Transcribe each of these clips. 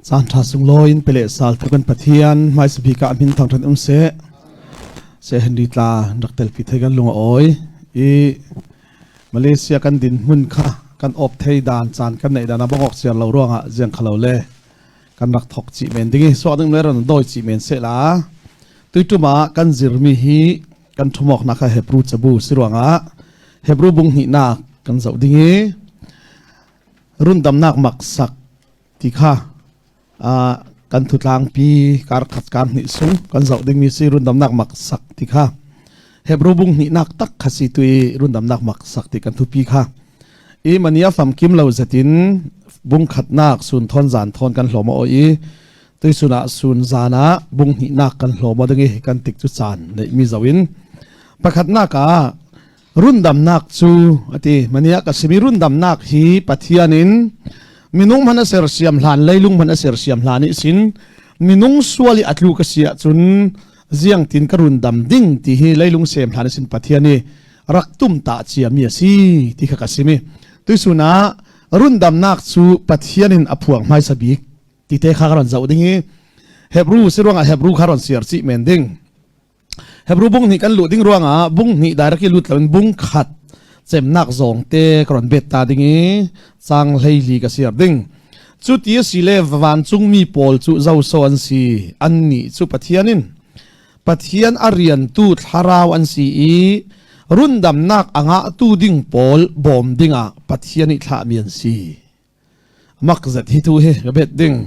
Caan ṭha sunglawi in pe le sal tu kan Pathian hmaisa bik ah min thangṭhat um seh. Seh Henry tla rak telpi thei kan lung a awi i Malaysia kan din hmun kha kan op thei dan caan kan neih dan a bongok siar lo ruangah ziang khalo le kan rak thok chih men ding i suak ding le ran doi chih men seh la. Tuitum ah kan zirmi hi kan thumok nak kha Hebrew cabu si ruangah Hebrew bung hnihnak kan zoh ding i rundamnak maksak ti kha kan thutlangpi kar khat kar hnih sung kan zoh dingmi si rundamnak maksak ti kha Hebrew bung hnihnak tak kha si tu i rundamnak maksak ti kan thupi kha i mania famkim lo zetin bung khatnak sun thon zan thon kan hlawm o i tuisun ah sun zan ah bung hnihnak kan hlawm o ding i kan tik cu caan neih mi zo in pakhatnak ah Rundamnak cu ati mania ka simi rundamnak hi Pathian in minung hman a sersiam hlan leilung hman a sersiam hlan i sin minung sual i atlu ka si ahcun ziang tin ka rundam ding ti hi leilung sem hlan sin Pathian i rak tum ta cia mi a si ti kha ka simi tuisun ah rundamnak cu Pathian in a phuang hmaisa bik ti te kha ka ron zoh ding i Hebrew si ruangah Hebrew kha ron siar chih men ding. Hebrew bung hnih kan luh ding ruangah bung hnih direct i lut loin bung khat cemnak zawng te ka ron bet ta ding i cang hleili ka siar ding. Cu ti a si le vancungmi pawl cu zoso an si. Annih cu Pathian in Pathian a riantu thlarau an si i rundamnak a ngahtu ding pawl bawm dingah Pathian i thlahmi an si. Mak zet hi tu hi ka bet ding.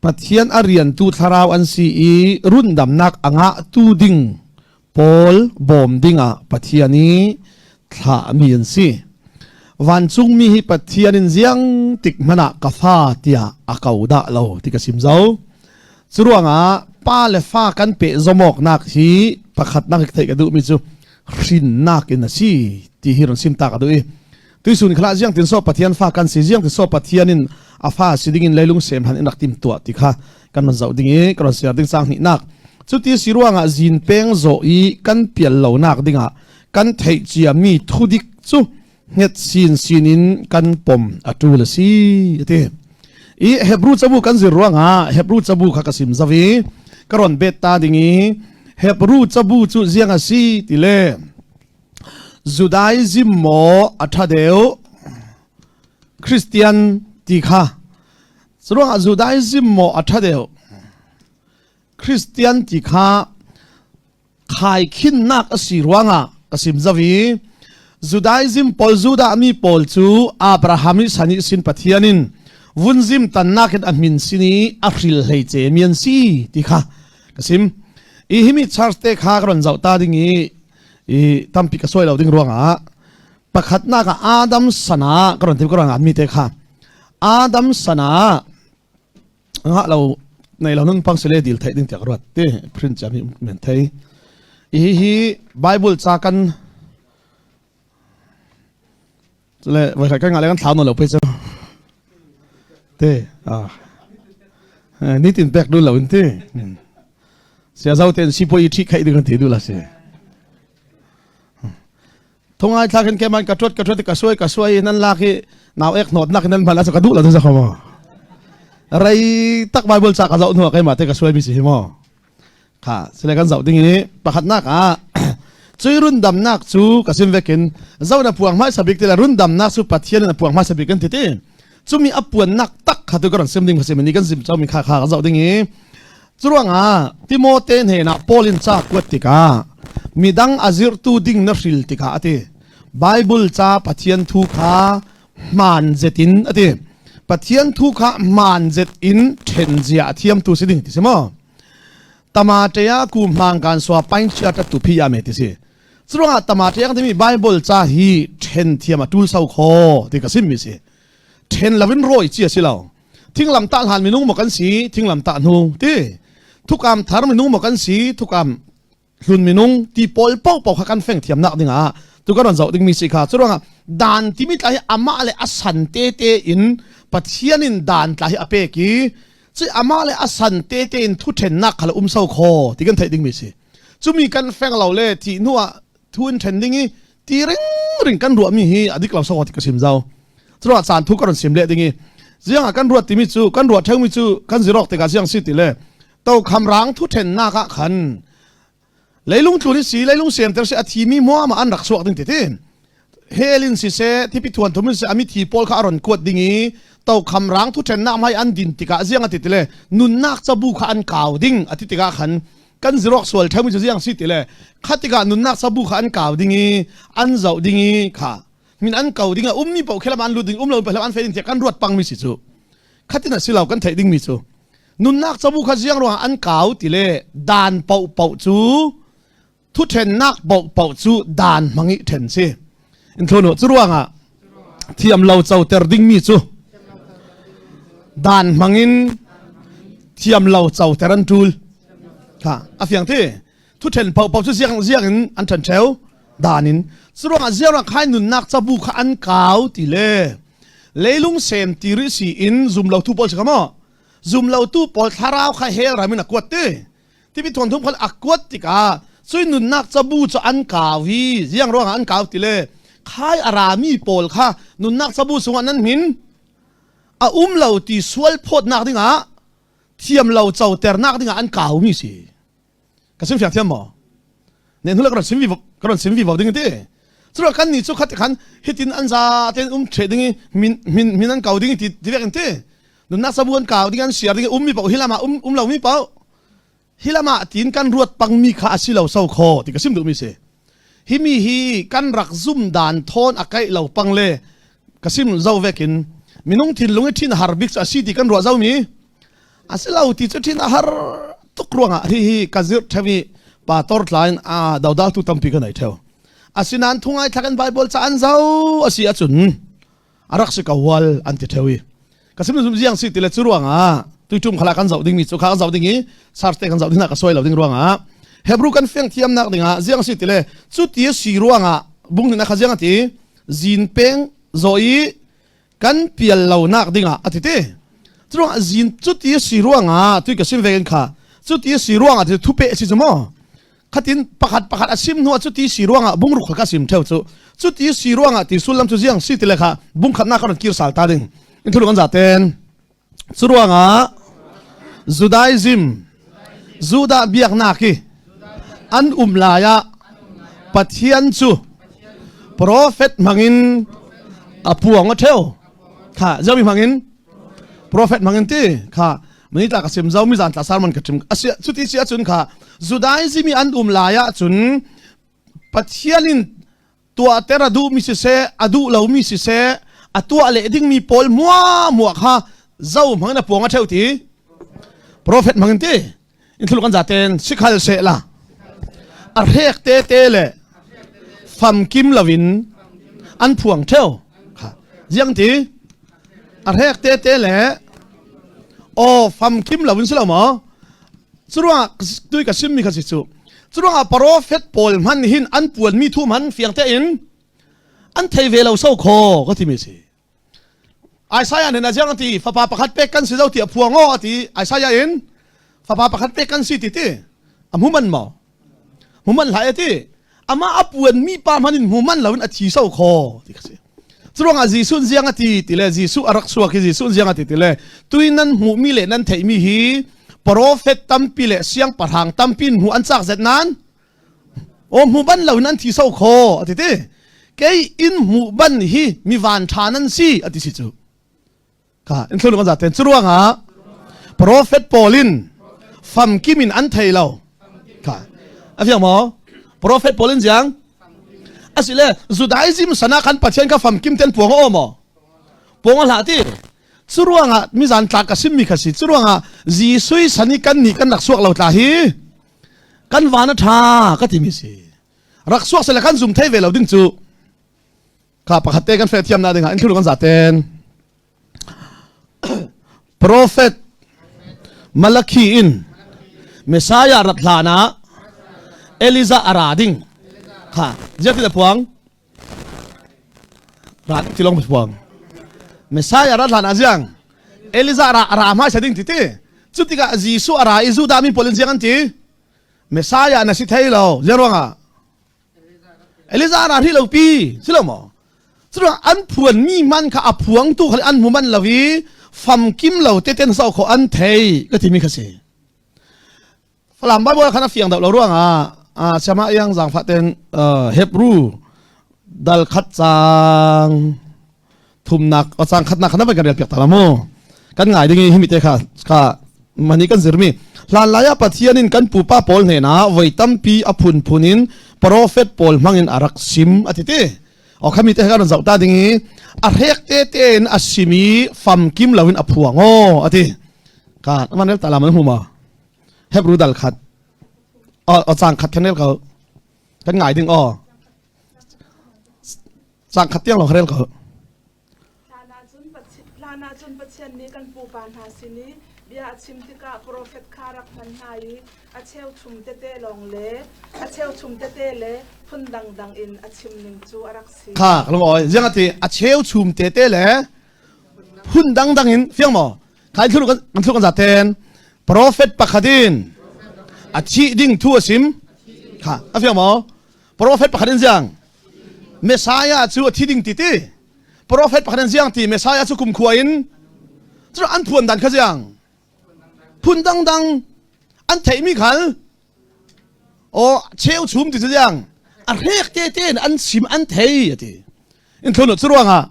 Pathian a riantu thlarau an si i rundamnak a ngahtu ding pawl bawm dingah Pathian i thlahmi an si. Vancungmi hi Pathian in ziang tik hmanh ah ka fa tiah a ko dah lo ti ka sim zo. Curuangah pa le fa kan peh zawmawknak hi pakhatnak theih ka duhmi cu hrinnak in a si ti hi ron sim ta ka duh i Tuisun khala ziang tin so Pathian fa kan si ziang tin so Pathian in a fa si ding in leilung sem han in rak tim tuah ti kha kan ron zoh ding i kan ron siar ding sang hnih nak cuti si ruangah zin peng zo i kan pial lo nak dingah kan theih cia mi thudik cu nget sin sin in kan pom a tul a si ati i Hebrew cabu kan zir ruangah Hebrew cabu kha ka sim zavi ka ron bet ta ding i Hebrew cabu cu ziang a si ti le Judaism maw a ṭha deuh Christian ti kha curuangah Judaism maw a ṭha deuh Christian ti kha khaikhinnak a si ruangah ka sim zau i Judaism pawl Judah mi pawl cu Abraham i san i sin Pathian in vunzim tannak in a min sin i a hril hlei ce mi an si ti kha ka sim i himi church te kha ka ron zoh ta ding i i tampi ka sawi lo ding ruangah pakhatnak ah Adam sana ka ron tim ka ron ngan mi te kha Adam sana nga lo nei lo nun pang sile dil thei ding tiak ruat te print chami men thei hi hi Bible cha kan le voi khat kan nga le kan thlau no lo pe chu te a ni tin pek du lo in ti sia zau ten si poi thi khai ding kan ti du la si thongai thla khin ke man ka thot ka thot ka suai ka suai nan lak hi nau ek not nak nan bala ka du la sa khomo rai tak bible cha ka zau nu kai ma te ka suai mi si hi mo Kha sile kan zoh ding i pakhatnak ah cui rundamnak cu ka sim vekin zo na puang hmaisa bik tila rundamnak cu Pathian in a puang hmaisa bik kan ti ti cumi a puannak tak kha tu ka ron sim ding kha sim ni kan sim chomi kha kha ka zoh ding i curuangah Timote hnenah Paul in ca kuat tikah midang a zirhtu ding na hril tikah ati Bible ca Pathian thu kha hmaan zet in ati Pathian thu kha hmaan zet in ṭhen zia a thiamtu si ding ti si maw Tamate ah ku hmang kan sua pain chia ta tu phi ya me ti si. Curuangah tamate ang timi Bible ca hi then thiam a tul sau kho ti ka sim mi si. Then lovin roi chi a si lo. Thinglam ta hlan minung mo kan si, thinglam ta hnu ti. Thukam thar minung mo kan si, thukam hlun minung ti pawl po po kha kan feng thiam nak ding ah tu kan ron zoh ding mi si kha curuangah dan timi tla hi amah le a san te te in Pathian in dan tla hi a pek i Ci amah le a san tete in thu ṭhennak kha le um so kho ti kan theih dingmi si. Cumi kan feng lo le thih hnu ah thu in ṭhen ding i ti ring ring kan ruahmi hi a dik lo so ti ka sim zau. Curuah caan thu ka ron sim leh ding i. Ziang ah kan ruat timi cu kan ruah ṭheumi cu kan zirok tikah ziang si ti le to kham rang thu ṭhennak ah khan leilung tlun hi si leilung siamter si a thimi muam ah an rak chuak ding ti ti hell in siseh thipi thuan thum in siseh ami thi pawl kha a ron kuat ding i to kham rang thu ṭhennak mai an din tikah ziang a ti ti le nunnak cabu kha an kau ding a ti tikah khan kan zirok sual ṭheumi cu ziang si ti le kha tikah nunnak cabu kha an kau ding i an zoh ding i kha min an ko ding a ummi paoh khi lam an lut ding um lo paoh an fe ding tiah kan ruat pangmi si cu khatin a si lo kan theih dingmi cu nunnak cabu kha ziang ruangah an kau ti le dan paoh paoh cu thuthennak paoh paoh cu dan hmangi then si in thunu cu ruangah thiam lo co ter dingmi cu dan hmangin thiam lo co ter an tul kha a fiang ti Thuthen paohpaoh cu ziang ziang in an ṭhen ṭheo dan in. Curuangah ziang khai nunnak cabu kha an kau ti le leilung sem ti rih si in zumlotu pawl si kha maw? Zumlotu pawl thlarau kha hell ram in a kuat ti. Timi thuan thum kha a kuat tikah cui nunnak cabu cu an kau hi ziang ruangah an kau ti le khai a rami pawl kha nunnak cabu sungah nan min a um lo ti sual phawtnak dingah thiam lo coternak dingah an kaumi si. Ka sim fiang thiam maw? Ne hnu le ka ron sim vi ka ron sim vi vo ding ti. Curo kan ni cu khat khan hitin an za ten um the ding i min min min an kau ding ti ti vek in ti. Nunnak sabu an kau ding an siar ding um mi pau hilama um um lo mi pau hilama tin kan ruat pang mi kha asi lo so kho ti ka sim duh mi si. Hi mi hi kan rak zum dan thon a kai lo pang le ka sim zo vekin minung thinlung i thin har bik cu asi ti kan ruah zo mi Asilo ti cu thin a har tuk ruangah hi hi ka zirh theo i pastor tla in a dodal tu tampi ka nei theo. Asinain thungai thlak in Bible ca an zo asi ahcun a rak si ko hual an ti theo i ka sim zum ziang si ti le cu ruangah tuitum khala kan zoh dingmi cu kha kan zoh ding i sarte kan zoh ding ka suai lo ding ruangah Hebrew kan fiang thiamnak dingah ziang si ti le cu ti si ruangah bung hna kha ziang ati zin peng zo i kan pial lonak dingah a ti ti curuangah zin cuti a si ruangah tui ka sim ve kha cuti a si ruangah ti thupe a si cu maw khatin pakhat pakhat a sim hnu ah cuti si ruangah bungruk kha ka sim theo cu cuti si ruangah ti sullam cu ziang si ti le kha bung khatnak ka ron kir sal ta ding in thulung an za ten cu ruangah Judaism Judah biaknak hi an um lai ah Pathian cu profet hmangin a puang a ṭheo kha zomi hmangin profet hmangin ti kha mani tla ka sim zomi zan tla sarman ka chim asia cuti si ahcun kha Judaism i an um lai ahcun Pathian in tuahter a duhmi siseh a duh lomi siseh a tuah leh dingmi pawl muahmuah kha zo hmangin a puang a ṭheo ti profet hmangin ti in thul kan zaten sikhal se la a hrek te te le famkim lovin an phuang ṭheo kha ziang ti a hrek te te le aw famkim lovin si lo maw Curuangah tui ka simmi kha si cu. Curuangah profet pawl hman hin an puanmi thu man fiang tein an thei ve lo so kho ka timi si. Isaiah nih a ti fapa pakhat pek kan si zo ti a phuang aw a ti Isaiah in fapa pakhat pek kan si ti ti a hmu man maw hmu man hlah e ti amah a puanmi pa hman in hmu man loin a thi so kho ti ka si Curuangah Jesuh ziang a ti ti le Jesuh a rak chuak hi Jesuh ziang a ti ti le tui nan hmuhmi le nan theihmi hi profet tampi le siangpahrang tampi in hmuh an cak zet nan o hmu ban lo in an thi so kho a ti ti kei in hmuh ban hi mi van tha nan si a ti si cu ka in thlulung an zaten curuangah profet paul in famkim in an thei lo ka a fiang maw profet paul in ziang asile Judaism sana kan Pathian kha famkim ten puang o maw puang hlah ti curuangah mizan tla ka simmi kha si curuangah Jesuh sani kan nih kan rak suak lo tla hi kan van a tha ka timi si rak suak sele kan zum thei ve lo ding cu Kha pakhat te kan hre thiam na dingah in thlu kan zaten. Prophet Malakhi in Messiah rat hlan ah Elijah a ra ding. Kha ziak ti puang. Ra ti long puang. Messiah rat hlan ah ziang Elijah ra ra hmai sa ding ti ti. Cu tikah Jesuh a ra i Judah mi pawl in ziang an ti. Messiah na si thei lo. Ziang ruangah Elijah ra ri lo pi si lo maw curuang an phuan mi man kha a phuang tu kha an hmu man lo i Famkim lo te ten sau kho an thei ka timi kha si. Falam Bible khan a fiang deuh lo ruangah siama iang zaangfah ten Hebrew dal khat cang thumnak cang khatnak khan kan rel piak ta la mu kan ngai ding hi mi te kha kha mani kan zirmi hlan lai ah Pathian in kan pupa pawl hnena voi tampi a phun phun in prophet pawl hmangin a rak sim ati ti o khami te kan zau ta ding i a hrek te te in a simi famkim loin a phuang o ati ka man rel ta la man huma Hebrew dal khat o cang khat khan rel ko kan ngai ding o cang khat tiang lo rel ko Hlan ahcun Pathian nih kan pupa hna sin i bia a chim tikah profet kha rak hman hna i a cheuchum tete lawng le a cheuchum tete le phun dangdang in a chim ning cu a rak si. Kha ka lung oi ziang ati a cheuchum tete le phun dangdang in fiang maw Khai thlu kan thlu kan zaten prophet pakhat in a thi ding thu a sim kha a fiang maw prophet pakhat in ziang Messiah cu a thi ding ti ti prophet pakhat in ziang ti Messiah cu kumkhua in cu an phuan dan kha ziang phun dang dang an theimi khal o cheu chum ti cu ziang a hrek te te in an sim an thei ati in thlun cu ruangah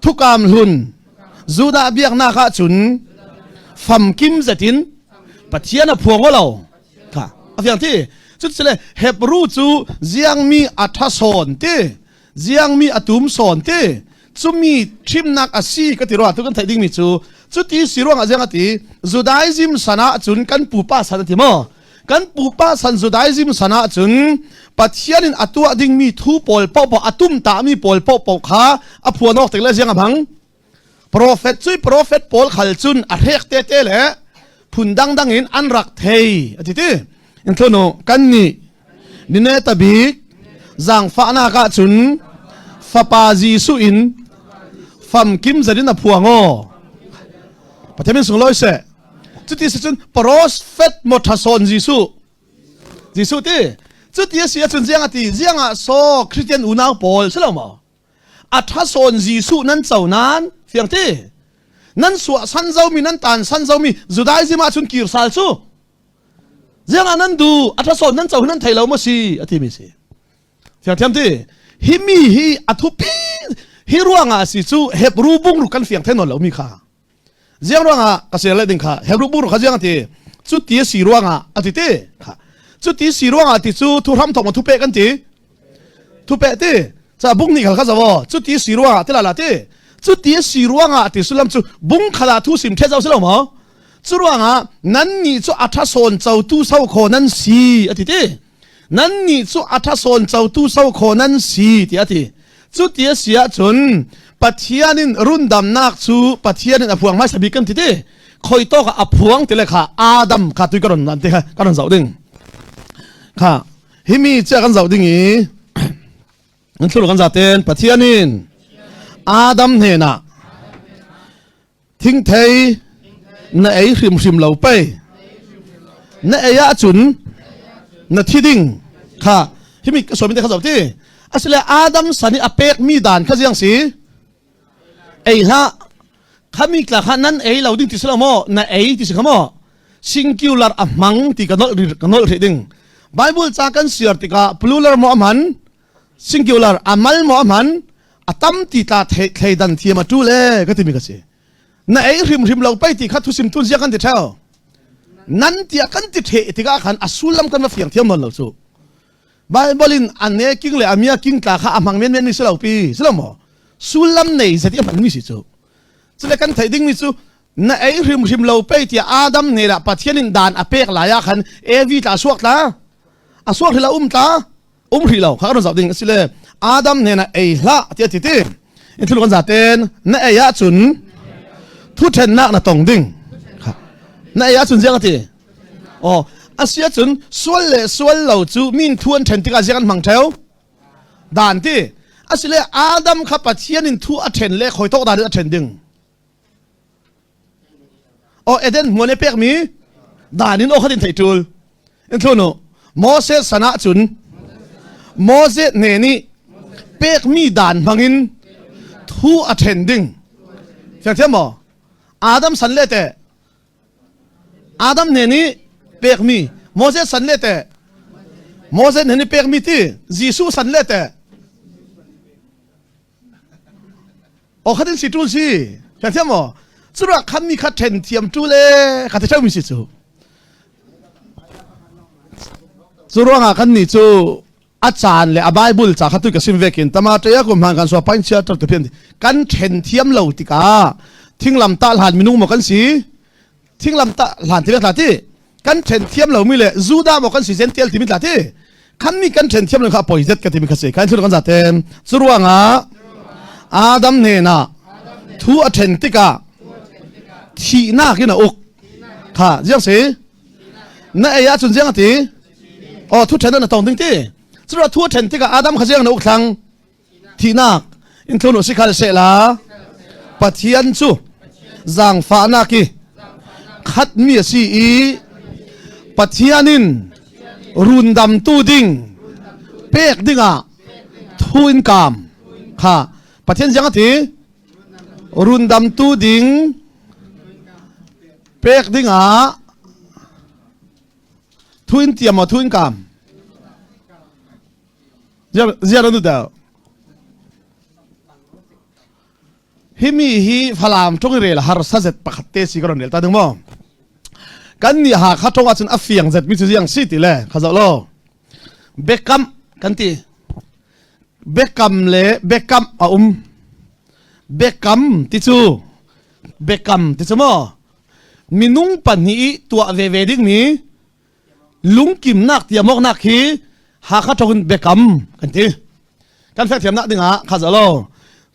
thukam hlun Judah biaknak ah cun famkim zetin Pathian a phuang lo kha a fiang ti cuticule Hebrew cu ziangmi a tha sawn ti ziangmi a tum sawn ti cumi thimnak a si ka ti ruang tu kan theih dingmi cu cuti si ruangah ziang a ti Judaism sana cun kan pupa san a ti maw kan pupa san Judaism san ahcun Pathian in a tuah dingmi thu pawl paohpaoh a tum tami pawl paohpaoh kha a phuan awk tik le ziang a hmang prophet cui prophet pawl khal cun a hrek te te le phun dangdang in an rak thei a ti ti in thlunu kan nih nine tabik zaangfahnak ah cun fapa Jesuh in famkim zarin a phuang aw Pathian min sunglawi seh Cuti si cun prophet maw ṭhasawn Jesuh? Jesuh ti. Cuti a si ahcun ziang a ti? Ziang ah so Christian unau pawl si lo maw? A ṭhasawn Jesuh nan co nan fiang ti. Nan suah san zomi nan tan san zomi Judaism ah cun kir sal cu. Ziang ah nan du a ṭhasawn nan co hi nan thei lo maw si a timi si. Fiang thiam ti. Hi mi hi a thupi hi ruangah si cu Hebrew bungru kan fiang thei nawn lo mi kha. Ziang ruangah ka ser le ding kha Hebrew bu kha ziang ti cu ti si ruangah a ti ti kha cu ti si ruangah ti cu thu hram thok ma thu pe kan ti thu pe ti cha bung ni khal kha zawo cu ti si ruangah ti la la ti cu ti si ruangah ti sulam cu bung khala thu sim the zau si lo mo cu ruangah nan ni cu a tha sawn cho tu so kho nan si a ti ti Nan nih cu a ṭhasawn cotu sokhaw nan si tiah a ti. Cu ti a si ahcun Pathian in rundamnak cu Pathian in a phuang hmaisa bik kan ti ti. Khoi tawk ah a phuang ti le kha Adam kha tui ka ron nan ti kha ka ron zoh ding. Kha himi chia kan zoh ding i nan thlu kan zaten Pathian in Adam hnenah Thingthei na ei hrimhrim lo pei. Na ei ahcun na thi ding kha himi ka sawmi te kha zoh ti. Asile Adam san i a pekmi dan kha ziang si? Ei hlah. Khami tla kha nan ei lo ding ti si lo maw? Na ei ti si kha maw? Singular a hmang ti ka nolh ka nolh hrih ding. Bible ca kan siar tikah plural maw a hman? Singular a mal maw a hman a tam ti tla thleidan thiam a ṭul e ka timi ka si na ei hrimhrim lo pei ti kha thusim tun zia kan ti ṭheo nan tiah kan ti ṭhe tikah khan a sullam kan va fiang thiam nawn lo cu Bible in a ne king le a mia king tla kha a hmang men men mi si lo pi si lo maw sullam nei zati a hman mi si cu cule kan theih ding mi cu na ei hrimhrim lo pei tiah Adam ne la Pathian in dan a pek lai ah khan Evi tla suak tla a suak hrila um tla um hrih lo kha kan zoh ding a si le Adam hnenah ei hlah tiah ti ti in thil kan zaten na ei ahcun thu ṭhennak na tong ding na ei ahcun ziang a ti oh a si ahcun sual le sual lo cu min thu an ṭhen tikah ziang an hmang ṭheo dan ti asile Adam kha Pathian in thu a ṭhen le khoi tok dan in a ṭhen ding O Eden hmual i pekmi dan in aw khat in theih ṭul. In thlun u. Moses san ahcun Moses ne nih pekmi dan hmangin thu a ṭhen ding. Fiang thiam maw? Adam san le te Adam ne nih pekmi Moses san le te Moses ne nih pekmi ti Jesuh san le te o khatin si tul si kan thiam maw cura khan mi kha then thiam tu le ka te mi si cu cu ruangah kan ni cu a caan le a Bible ca kha tu ka sim vekin tamate ya kum han kan so pain chia tar te phian kan then thiam lo tikah thinglam ta hlan minung mo kan si thinglam ta hlan ti tla ti kan then thiam lo mi le Judah mo kan si Gentile ti mi tla ti khan mi kan then thiam lo kha poi zet ka ti mi kha si kan thil kan za ten cu ruangah Adam ne na thu a then tikah thihnak in a uk kha ziang si na ei ahcun ziang a ti oh thu then na tong ding ti cu thu then tikah Adam kha ziang na uk thlang thihnak in thlun si khal se la Pathian cu zaangfahnak i khatmi a si i Pathian in rundamtu ding pek dingah thu in kaam kha Pathian ziang a ti rundamtu ding pek dingah thu in tiam maw thu in kaam Ziar anu deuh. Hi mi hi Falam ṭong i rel harsa zet pakhat te si ka ron rel ta ding maw? Kan nih Hakha ṭong ahcun a fiang zet mi cu ziang si ti le kha zoh law. Biakam kan ti. Biakam le biakam a um. Biakam ti cu biakam ti cu maw? Minung pahnih i tuah veve ding mi lungkimnak tiamawknak hi Hakha ṭong in biakam kan ti. Kan fek thiamnak dingah kha zalo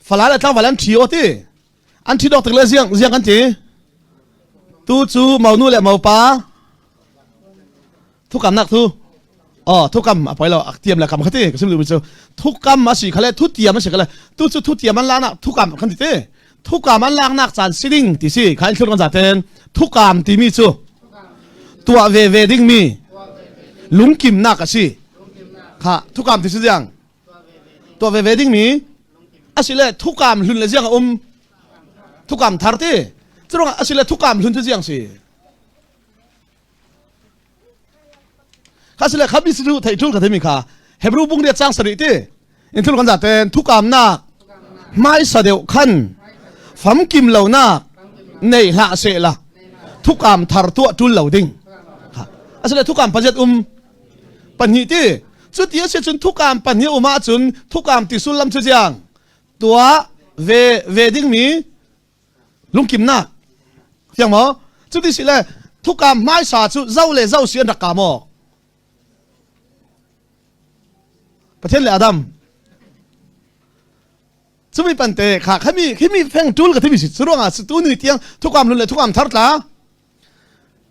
Falai le tlangval an ṭhi aw ti. An ṭhi dawk tik le ziang ziang kan ti. Tu cu maunu le maupa thukamnak thu oh thukam a poi lo tiam le kam kha ti ka sim duhmi cu thukam a si khale thu tiam a si khale tu cu thu tiam an laknak thukam kan ti te thukam an laknak caan si ding ti si kha in thlun kan zaten thukam timi cu tuah ve ve dingmi lungkimnak a si kha thukam ti si ziang tuah ve ve dingmi asile thukam hlun le ziang a um thukam thar ti curuangah asile thukam hlun cu ziang si kha sile kha mi situ thei tul ka thei mi kha Hebrew bung ria chang sarih ti in thil kan za ten thukamnak hmaisa deuh khan famkim lonak nei hlah se la thukam thar tuah tul lo ding asile thukam pajet um pahnih ti cu ti a si cun thukam pahnih um ahcun thukam ti sullam cu jiang tuah ve ve ding mi lungkimnak fiang maw cuti si le thukam hmaisa cu zo le zo si an rak ka maw Pathian le Adam cumi pante kha khami khimi feng tul ka thimi si curuangah tu ni tiang thukam lun le thukam thar tla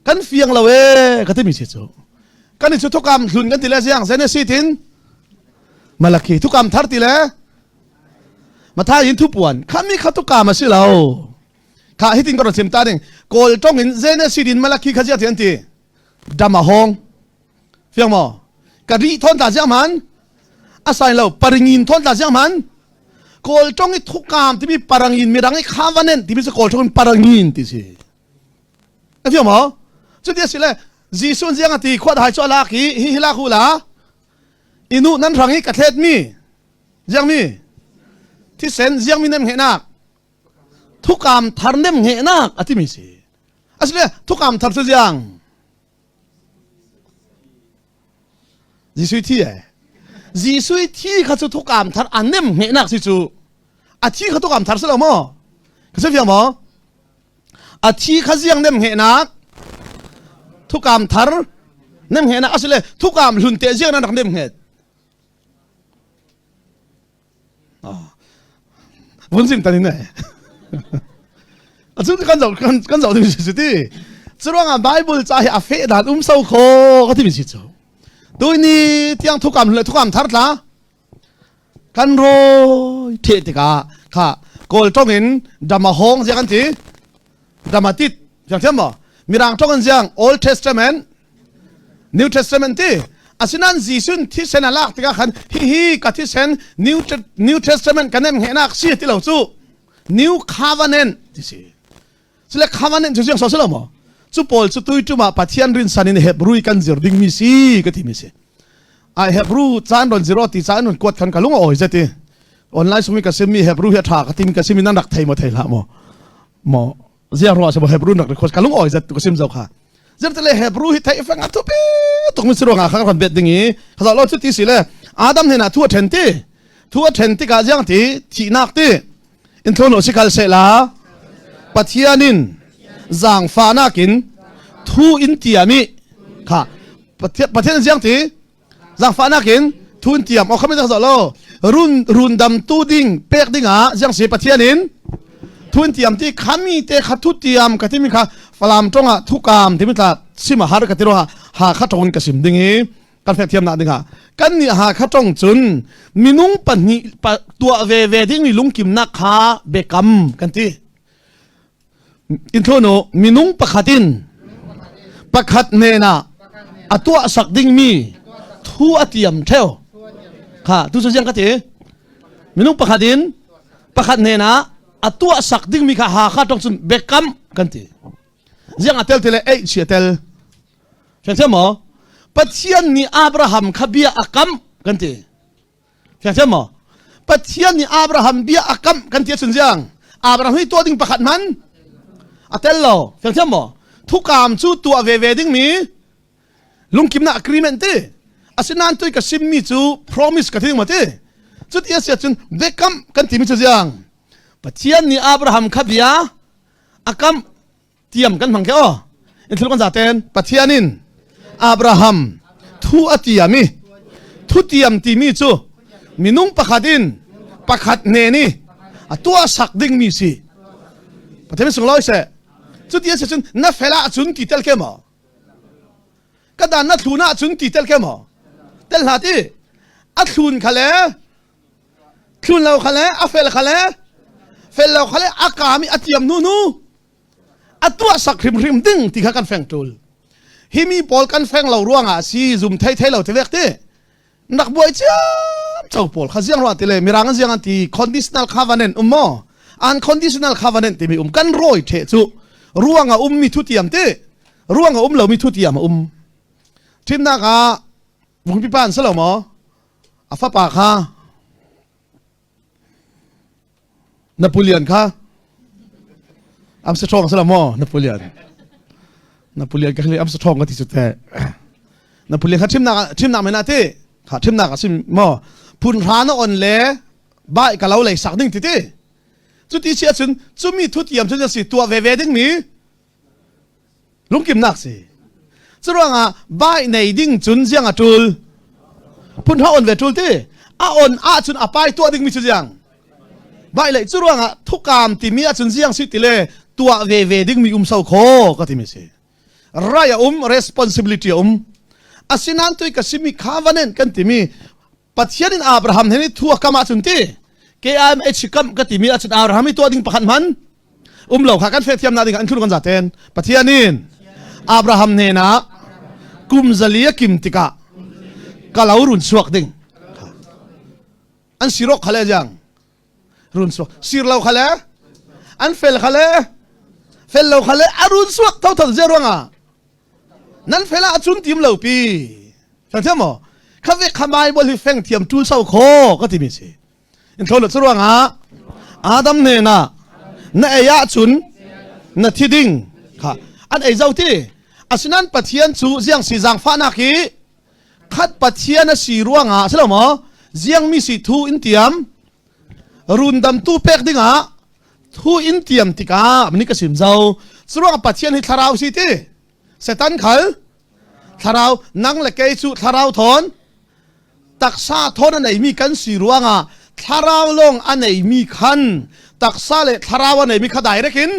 kan fiang lo e ka timi si cu kan i cu thukam hlun kan ti le ziang Genesis tin Malaki thukam thar ti le Mathai in thupuan khami kha tukam a si lo kha hitin ka ron chim ta ding kawl tong in Genesis in Malaki kha zia ti an ti dama hong fiang maw ka ri thon ta ziang man asai lo paringin thon ta ziang man kawl tong i thukam timi parangin mirang i khavanen timi cu kawl tong in parangin ti si a fiang maw cuti a si le Jesuh ziang a ti khuat hai chu a lak i hi hi lak hu la inu nan rang i ka thlet mi ziang mi thisen ziang mi nem ngenak thukam thar nem ngenak a timi si asile thukam thar cu ziang Jesuh thi e Jesuh thi kha cu thukam thar a nem ngenak si cu a thi kha thukam thar si lo maw ka si fiang maw a thi kha ziang nem ngenak thukam thar nem ngenak asile thukam hlun te ziang nan rak nem nget Vun sim tan in eh. Acun kan zoh kan zoh ding si ti. Curuangah Bible ca hi a fe dan um so kho ka ti mi si cu. Tuini tiang thukam le thukam thar tla kan roi the tikah kha kawl tong in dama hong zia kan ti dama tit fiang thiam maw mirang tong in ziang Old Testament New Testament ti asinain Jesuh thisen a lak tikah khan hihi ka thisen New, New Testament kan em ngenak si ti lo cu New Covenant ti si. Sile covenant cu ziang so si lo maw? Cu pawl cu tui tum ah Pathian rin san in Hebrew kan zir ding mi si ka ti mi si. A Hebrew caan ron zero ti caan ron kuat khan ka lung a awi zet i online sumi ka sim mi Hebrew hi a tha ka tim ka sim in nan rak thei maw thei hlah maw maw zia ruah sa Hebrew nak record ka lung awi zet ka sim zo kha zer te le Hebrew hi thei fang a thu pi tuk mi si ruang ah kha ron bet ding i kha lo chu ti si le Adam he na thu a then ti thu a then tikah ziang ti thihnak ti in thlun u si kal se la Pathian in zaangfahnak in thu in tiam i kha Pathian ziang ti zaangfahnak in thu in tiam o khami zo lo run run dam tu ding pek ding ah ziang si Pathian in thu in tiam ti khami te kha thu tiam ka timi kha falam tong ah thu kam timi tla sim har ka ti ro ha kha tong ka sim ding i kan fek thiam nak ding ah kan nih ha kha tong cun minung pahnih tuah ve ve ding mi lungkimnak kha biakam kan ti inthlonu minung pakhat in pakhat hnen ah a tuah sak ding mi thu a tiam theo kha tu cu ziang ka ti minung pakhat in pakhat hnen ah a tuah sak ding mi kha ha kha tong cun biakam kan ti ziang a tel ti le ei chi a tel Fiangthiam maw? Pathian nih Abraham kha bia a kam kan ti. Fiangthiam maw? Pathian nih Abraham bia a kam kan ti ahcun ziang Abraham hi tuah ding pakhat hman a tel lo. Fiangthiam maw? Thukam cu tuah veve ding mi lungkimnak agreement ti. Asinain tui ka simmi cu promise ka ti ding maw ti. Cuti a si ahcun biakam kan timi cu ziang Pathian nih Abraham kha bia a kam tiam kan hmang ke aw in thil kan zaten Pathian in Abraham thu a tiam i thu tiam timi cu minung pakhat in pakhat hne ni a tuah sak ding mi si Pathian sung loi se cu ti a si cun na fel ah cun ti tel ke maw ka dan na thlun ah cun ti tel ke maw tel hla ti a thlun kha le thlun lo kha le a fel kha le fel lo kha le a kaam i a tiam hnu hnu a tuah sak hrimhrim ding ti kha kan feng tul hi mi pawl kan feng lo ruangah si zum thei thei lo te vek ti nak buai ciam cho pawl kha ziang ruah ti le mirang an ziang an ti conditional covenant um maw unconditional covenant timi um kan rawi the chu ruang a um mi thu tiam ti ruang a um lo mi thu tiam a um thimnak ah vungpi pan selo maw a fapa kha Napoleon kha Armstrong sala maw Napoleon Napoleon ka khli Armstrong ka ti chu te Napoleon kha thimnak thimnak men ati kha thimnak a sim maw phun hra na on le bai ka lo lei sak ding ti ti cu ti si ahcun cumi thu tiam cun si tuah ve ve ding mi lungkimnak si curuangah bai nei ding cun ziang a tul phun ha on ve tul ti a on ah cun a pai tuah ding mi cu ziang bai lei curuangah thukam timi ahcun ziang si ti le tuah ve ve ding mi um so kho ka timi si rai a um responsibility a um asinan tui ka simi covenant kan timi Pathian in Abraham he thu a kam ahcun ti KIMH kam ka timi ahcun Abraham hi tuah ding pakhat hman um lo kha kan feh thiam na ding an thul kan zaten Pathian in Abraham hnenah kum zali a kim tikah ka lo run chuak ding an sirok khale jang run suak sir lo khale an fel khale fel lo khale a run suak tho tho ze ruanga nan fel ah cun tim lo pi feng thiam maw kha ve kha Bible hi feng thiam tul sau kho ka ti mi si in tho lo ruangah Adam ne na na ei ah cun na thi ding kha an ei zau ti asinan Pathian cu ziang si zang fa nak hi khat Pathian a si ruangah si lo maw ziang mi si thu in tiam rundamtu pek dingah thu in tiam tikah ni ka sim zo curuang Pathian hi thlarau si ti Satan khal thlarau nang le kei cu thlarau thawn taksa thawn a neimi kan si ruangah thlarau lawng a neimi khan taksa le thlarau a neimi kha direct in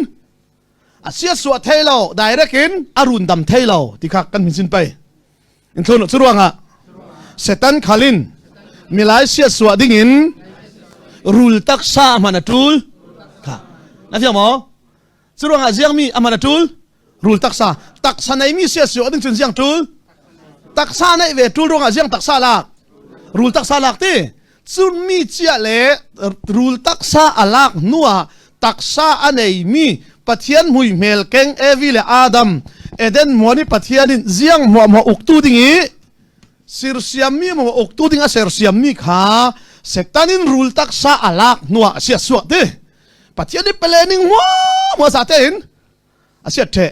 a sia suah thei lo direct in a run dam thei lo ti kha kan min sin pei in thlun cu ruangah Satan khalin milai sia suah ding in rul taksa hman a tul kha na fiang maw cu ruangah ziang mi a hman a tul rul taksa taksa nei mi sia suah ding cun ziang tul taksa nei ve tul ruangah ziang taksa lak rul taksa lak ti cun mi chia le rul taksa a lak hnuah taksa a nei mi. Pathian muihmel keng Evi le Adam Eden muan i Pathian in ziang hmuahhmuah uktu ding i sirsiammi maw uktu ding a sersiammi kha Satan in rul taksa a lak hnuah a sia suah ti. Pathian i planning hmuahhmuah za tein a siat ṭheh.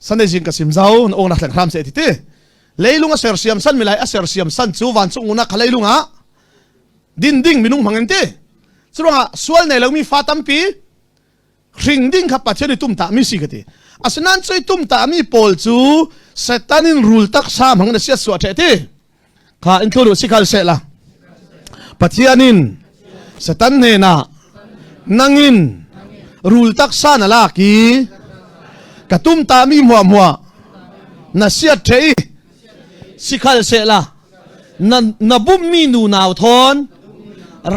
Sunday zing ka sim zau na ong na thleng hram se ti ti. Leilung a sersiam san milai a sersiam san cu vancung una kha leilung ah din ding minung hmang in ti. Curuangah sual nei lomi fa tampi hring ding kha Pathian i tum ta mi si ka ti. Asinain cui tum ta mi pawl cu Satan in rul taksa hmang na siat suah ṭheh ti. Kha in thlu si khal se la. Pathian in Satan hnenah nangin rul taksa na lak i ka tum ta mi hmuahhmuah na siat ṭheh i sikhal sehla na na bummi nu nau thawn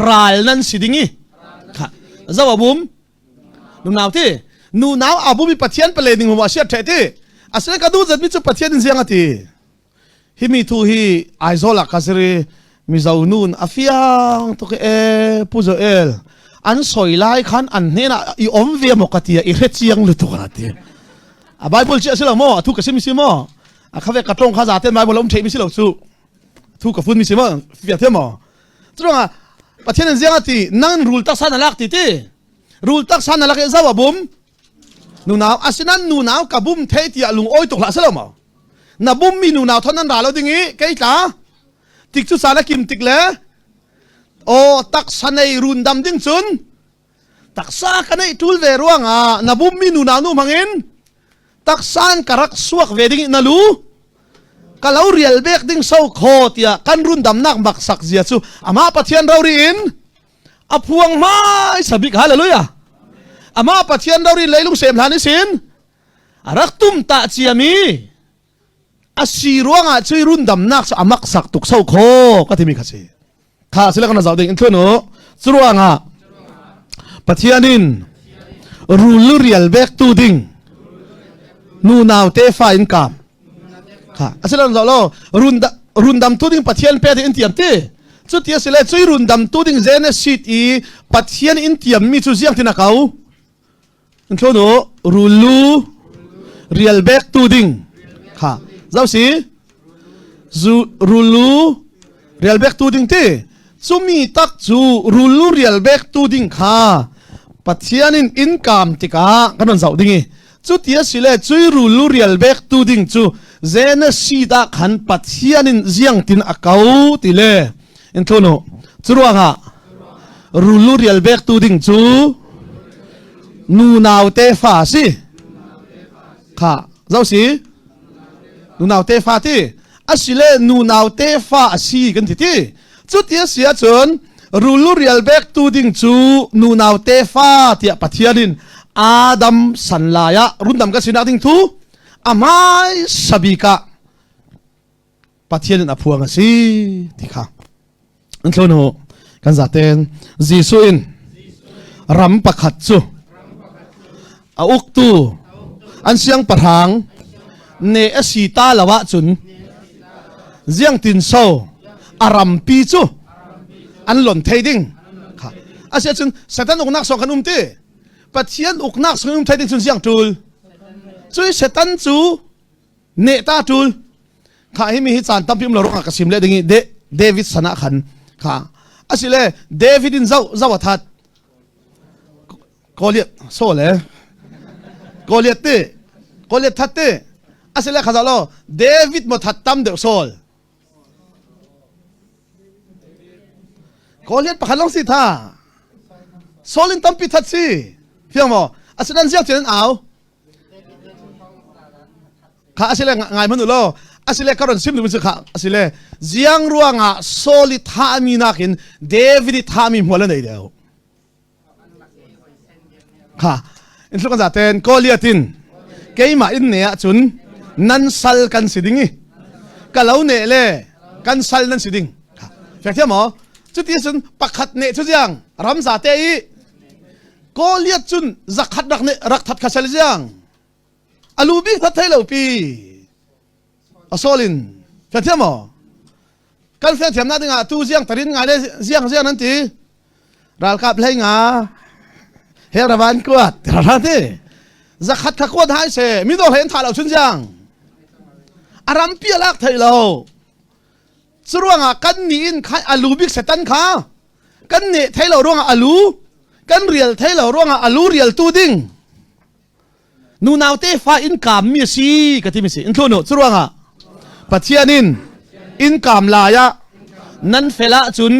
ral nan si ding i kha zo a bum nu nau ti nu nau a bumi Pathian pale ding hmuah siat ṭheh ti asile ka du zat mi cu Pathian in ziang a ti. Hi mi thu hi Aizawl ah ka zir i Mizo nun a fiang tuk e Pu Joel an soi lai khan an hnen ah i om ve maw ka tia i hre chiang lutuk a ti. A Bible chi a si lo maw? A thu ka sim si maw? A khave ka tong kha zaten Bible um thei mi si lo chu. Thu ka fun mi si maw? Fia the maw? Churanga Pathian in ziang ati nang rul tak san alak ti ti. Rul tak san alak e zawa bum. Nunau asinan nunau ka bum thei tiah lung oi tuk hlah si lo maw? Na bummi nunau thon nan ra lo ding i kei tla tik cu caan a kim tik le aw taksa nei run dam ding cun taksa ka neih tul ve ruangah na bummi nunau nu hmangin taksan ka rak suak ve ding na lu ka lo rial bek ding so kho tiah kan run damnak maksak zia cu amah Pathian rori in a phuang hmai sabik hallelujah amah Pathian rori leilung sem hlan isin a rak tum ta ciami a si ruangah cui rundamnak cu a maksak tuk so kho ka timi kha si kha sile kana zau ding in thlun u cu ruangah Pathian in rul rial bek tu ding nu nau te fa in kam kha asilan zo lo rundam tu ding Pathian pe ding in tiam ti cu ti asile cui rundam tu ding Genesis i Pathian in tiam mi cu ziang tin a kau Thlun u rullu rial bek tu ding kha zau si zu rullu rial bek tu ding ti cumi tak cu rullu rial bek tu ding kha Pathian in in kaam tikah kan ron zoh ding i cu ti a si le cui rullu rial bek tu ding cu Genesis ah khan Pathian in ziang tin a ko ti le in thlun u cu ruangah rullu rial bek tu ding cu nu nau tefa si kha zo si nu nau tefa ti asile nu nau tefa a si kan ti ti cu ti a si ahcun rullu rial bek tu ding cu nu nau tefa tiah Pathian in Adam san lai ah rundam ka sinak ding thu amai sabika Pathian in a phuang a si ti kha an thlon hu kan zaten Jesuh in ram pakhat cu a uktu an siangpahrang ne a si ta lo ahcun ziang tin so a rampi cu an lon thei ding kha asiah cun Satan uknak song kan um ti Pathian uknak song um thei ding cun ziang tul cui Satan cu ne ta tul kha hi mi hi caan tampi um lo ruangah ka sim le ding i David sana khan kha asile David in zau zau athat Goliath so le Goliath te Goliath that te asile kha lo David mo that tam deuh Saul Goliath pakhat long si tha Saul in tampi that si fiang mo asinan ziak chen au Kha asile ngai hmanh u law asile ka ron sim duhmi cu kha asile ziang ruangah Saul i thahmi nakin David i thahmi hmual a nei deuh. Kha in tluk an zaten Goliath in keimah in ne ahcun nan sal kan si ding i ka lo ne le kan sal nan si ding. Kha fek thiam maw? Cuti cun pakhat ne cu ziang ram zate i Goliath cun zakhat rak ne rak that kha sel ziang alu bik that thei lo pi asolin fian thiam maw kan fian thiam na dingah tu ziang tarin ngai le ziang ziang nan ti ralkap hlei nga hel ravan kuat ra ti. Zakhat kha kuat hai se mi do hlei an tha lo chun jiang. A rampi a lak thei lo. Curuangah kan ni in kha alu bik setan kha kan ne thei lo ruangah alu kan rial thei lo ruangah alu rial tu ding nunau te fa in kaam mi a si ka ti mi si in thlunu curuangah Pathian in in kaam lai ah nan fel ahcun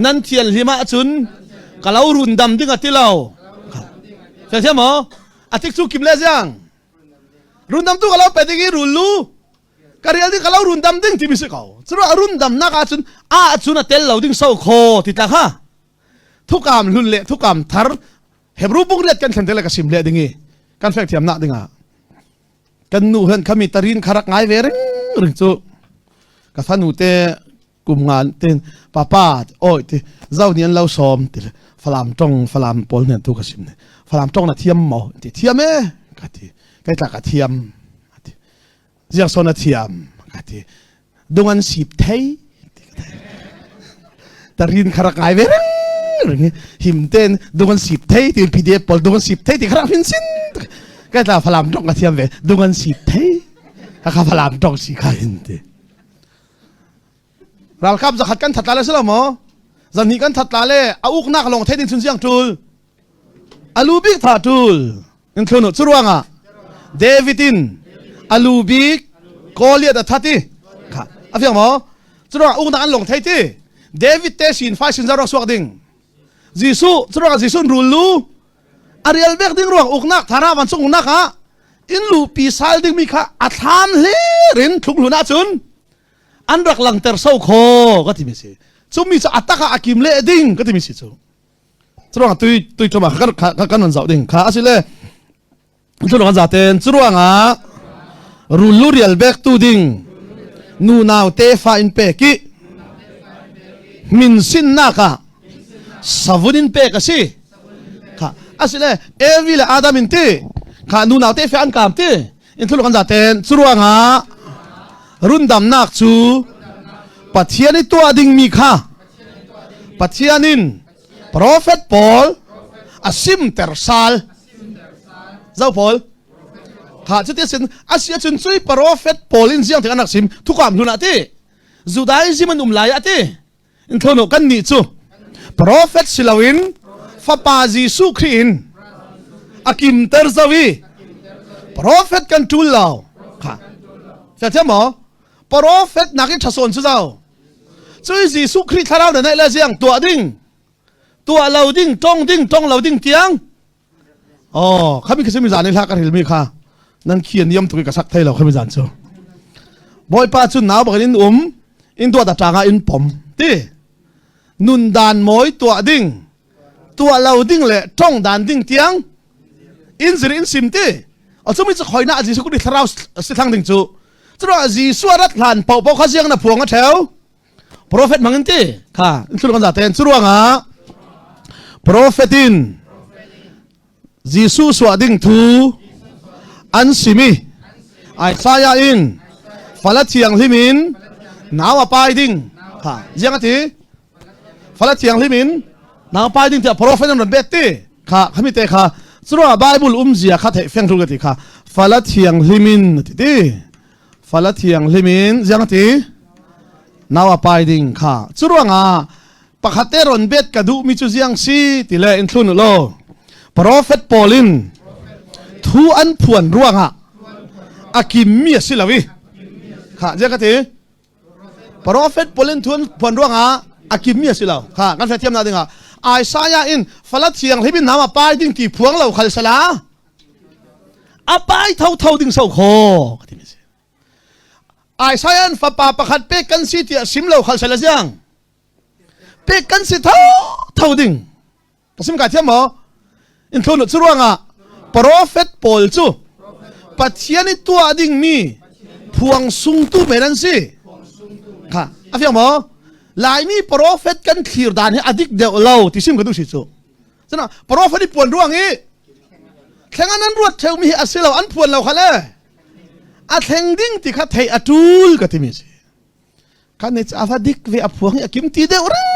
nan thial hlim ahcun ka lo run dam ding a ti lo fel thiam maw a tik cu kim le ziang rundam tu ka lo pe ding i rul lu ka rial ding ka lo run dam ding timi si ko cu run dam nak ahcun a cun a tel lo ding so kho ti tla kha thukam hlun le thukam thar Hebrew bung riat kan thlen te le ka sim le ding i kan fek thiam nak ding ah kan nu hen khami tarin kharak ngai ve ring ring chu ka fanu te kum ngan ten papa oi ti zau nian lo som ti falam tong falam pol nen tu ka sim ne falam tong na thiam mo ti thiam e ka ti kai tla ka thiam ti ziang son a thiam ka ti dung an sip thei tarin kharak ngai ve ring him ten dung an sip thei ti pdf pol dung an sip thei ti kharak hin sin kai tla falam tong ka thiam ve dung an sip thei ka kha falam tong si kha hin ti ralkap zakhat kan thatla le silo mo zan hi kan thatla le a uknak long thei ding chun siang tul Alu bik tha tul in thlunu curuangah David in alu bik Goliath a that i kha a fiang maw curuangah uknak an long thei ti David te sin fai sin zaro suak ding Jesuh curuangah Jesuh rul lu a rial bek ding ruang uknak thara vancung uknak ah in lu pi sal ding mi kha a thlam hlerin thlung hlun ahcun an rak langter so kho ka ti mi si cu mi cu atak ah a kim le ding ka ti mi si cu Curuang tui tui ṭum ah kan kan zau ding kha asile curuang kan zaten curuang ah rullu rial bek tu ding nu nau te fa in pe ki min sin nak ah savun in pek asi kha asile Evi le Adam in ti kha nu nau te fa an kam ti in thulu kan zaten curuang ah rundamnak cu Pathian i tuah ding mi kha Pathian in profet pawl a simter sal zo pawl kha cuti sin asi ahcun cui profet pawl in ziang thing an rak sim thukam hlun ah ti Judaism an um lai ah ti in thlono kan nih cu profet siloin fapa Jesuh Khrih in a kimter zo i profet kan tul lo kha thiam maw profet nakin ṭhasawn cu zau cui Jesuh Khrih thlarau na neih le ziang tuah ding tuah lo ding tong ding tong lo ding tiang oh khami khasimi zan i hla ka rilmi kha nan khian niam tuk i ka sak thei lo khami zan cu bawipa cu nau bakin in um in duat a ṭang ah in pom ti nun dan mawi tuah ding tuah lo ding le tong dan ding tiang in zir in sim ti a chumi cu khoina Jesuh Khrih thlarau si thlang ding cu Curuah Jesuh a rat hlan paohpaoh kha ziang na phuang a ṭheo profet mang in ti kha in thul kan zaten curuangah profet in Jesuh suah ding thu an simi Isaiah in fala thianghlim in nau a pai ding kha ziang a ti fala thianghlim in nau pai ding tiah profet an ron bet ti kha khami te kha curuah Bible um zia kha theih feng ka ti kha fala thianghlim in ti ti fala thianghlim in ziang ti nau a pai ding kha curuangah pakhat te ron bet ka duh mi cu ziang si ti le in thlun lo prophet Paul in thu an phuan ruangah a kim mi a si lo i kha ziang ka ti Prophet pawl in thuan phuan ruangah a kimmi a si lo. Kha kan hrethiam nak dingah Isaiah in fala thianghlim in nama pai ding ti phuang lo khal sala a pai tho tho ding so kho ka ti mi si. Isaiah in fapa pakhat pek kan si tiah sim lo khal sala ziang pek kan si tho tho ding Sim ka thiam maw? In thlun cu ruangah prophet pawl cu Pathian i tuah dingmi phuang sungtu men an si. Kha a fiang maw? Laimi prophet kan thlir dan hi a dik deuh lo ti sim ka duh si cu. Cuna prophet i puan ruang i thleng an an ruat theumi hi a si lo an phuan lo kha le a thleng ding ti kha thei a tul ka timi si. Kan ne a va dik ve a phuang i a kim ti deuh ring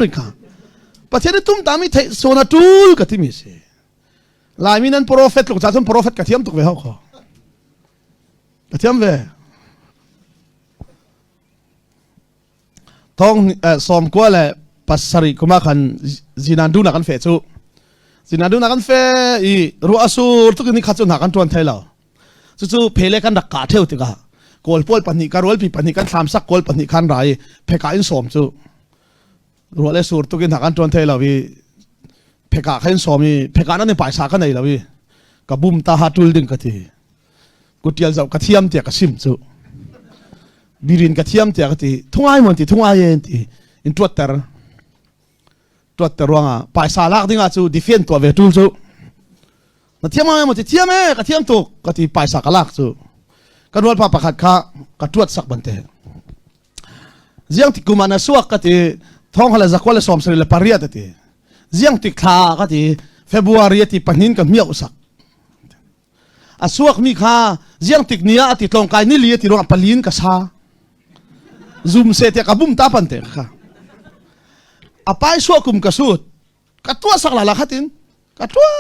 ring kha. Pathian i tum tami theih sawn a tul ka timi si. Laimi nan prophet tluk ca cun prophet ka thiam tuk ve hau kho. Ka thiam ve. Thong 97 kuma khan zinan du na kan fe cu. Zinan du na kan fe i ruah sur tuk ni khat cu hna kan tuan thai lo. Cucu phele kan rak ka theu tikah kawl pawl pahnih ka rual pi pahnih kan thlam sak kawl pahnih khan rai pheka in som cu ruah le sur tuk in hna kan tuan thai lo i pheka khan som i pheka nan in paisa ka nei lo i ka bum ta ha tul ding ka ti kutial zau ka thiam tiah ka sim cu birin ka thiam tiah ka ti thungai mon ti thungai en ti in tuatter tuatter ruangah paisa lak dingah cu defend tuah ve tul cu na thiam ngai maw ti thiam e ka thiam tuk ka ti paisa ka lak cu ka rual pa pakhat kha ka tuat sak bante ziang tik kum ah na suak ka ti thong hala zakwa le som sari le pariat ati ziang tik thla ka ti February ati pahnin ka miau sak a suak mi kha ziang tik ni ah ati tlawngkai ni li ati ruang palin ka sa zum se te ka bum ta pan te kha apai suak kum ka sut ka tua sak la la khatin ka tua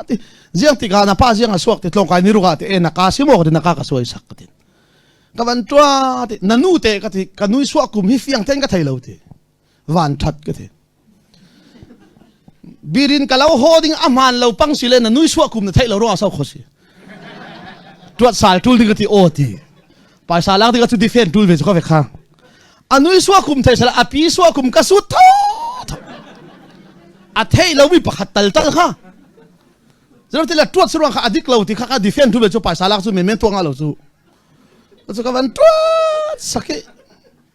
ti ziang tikah na pa ziang a suak ti tlawngkai ni ruka ti e na ka si maw ti na ka ka suai sak ka tin ka van tua ti na nu te ka ti ka nui suak kum hi fiang ten ka thei lo ti van that ka ti birin ka lo ho ding a hman lo pang si le na nui suak kum na thei lo ro sau kho si tuat sal tul ding ka ti o ti paisa lak ding ka chu defend tul ve chu ka ve kha anui suak kum thei sala api suak kum ka su tho a thei lo mi pakhat tal tal kha zero ti la tuat suruang kha adik lo ti kha ka defend tu be chu paisa lak chu men men tuang lo chu chu ka van tuat saki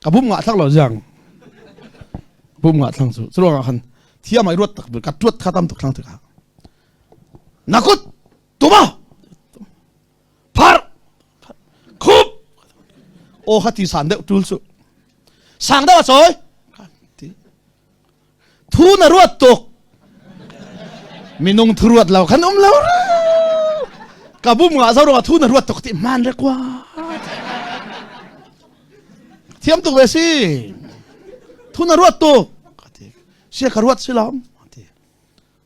ka bum nga thak lo jang bum nga thlang chu churuang khan thiam ai ruat tak ka tuat kha tam tuk thlang tikha nakut tuma phar khup o kha ti san deuh tul chu sang deuh a choi thu na ruat tuk minung thu ruat lo khan um lo ka bum nga zo ro thu na ruat tuk ti man re kwa thiam tuk ve si thu na ruat tuk sia ka ruat si lam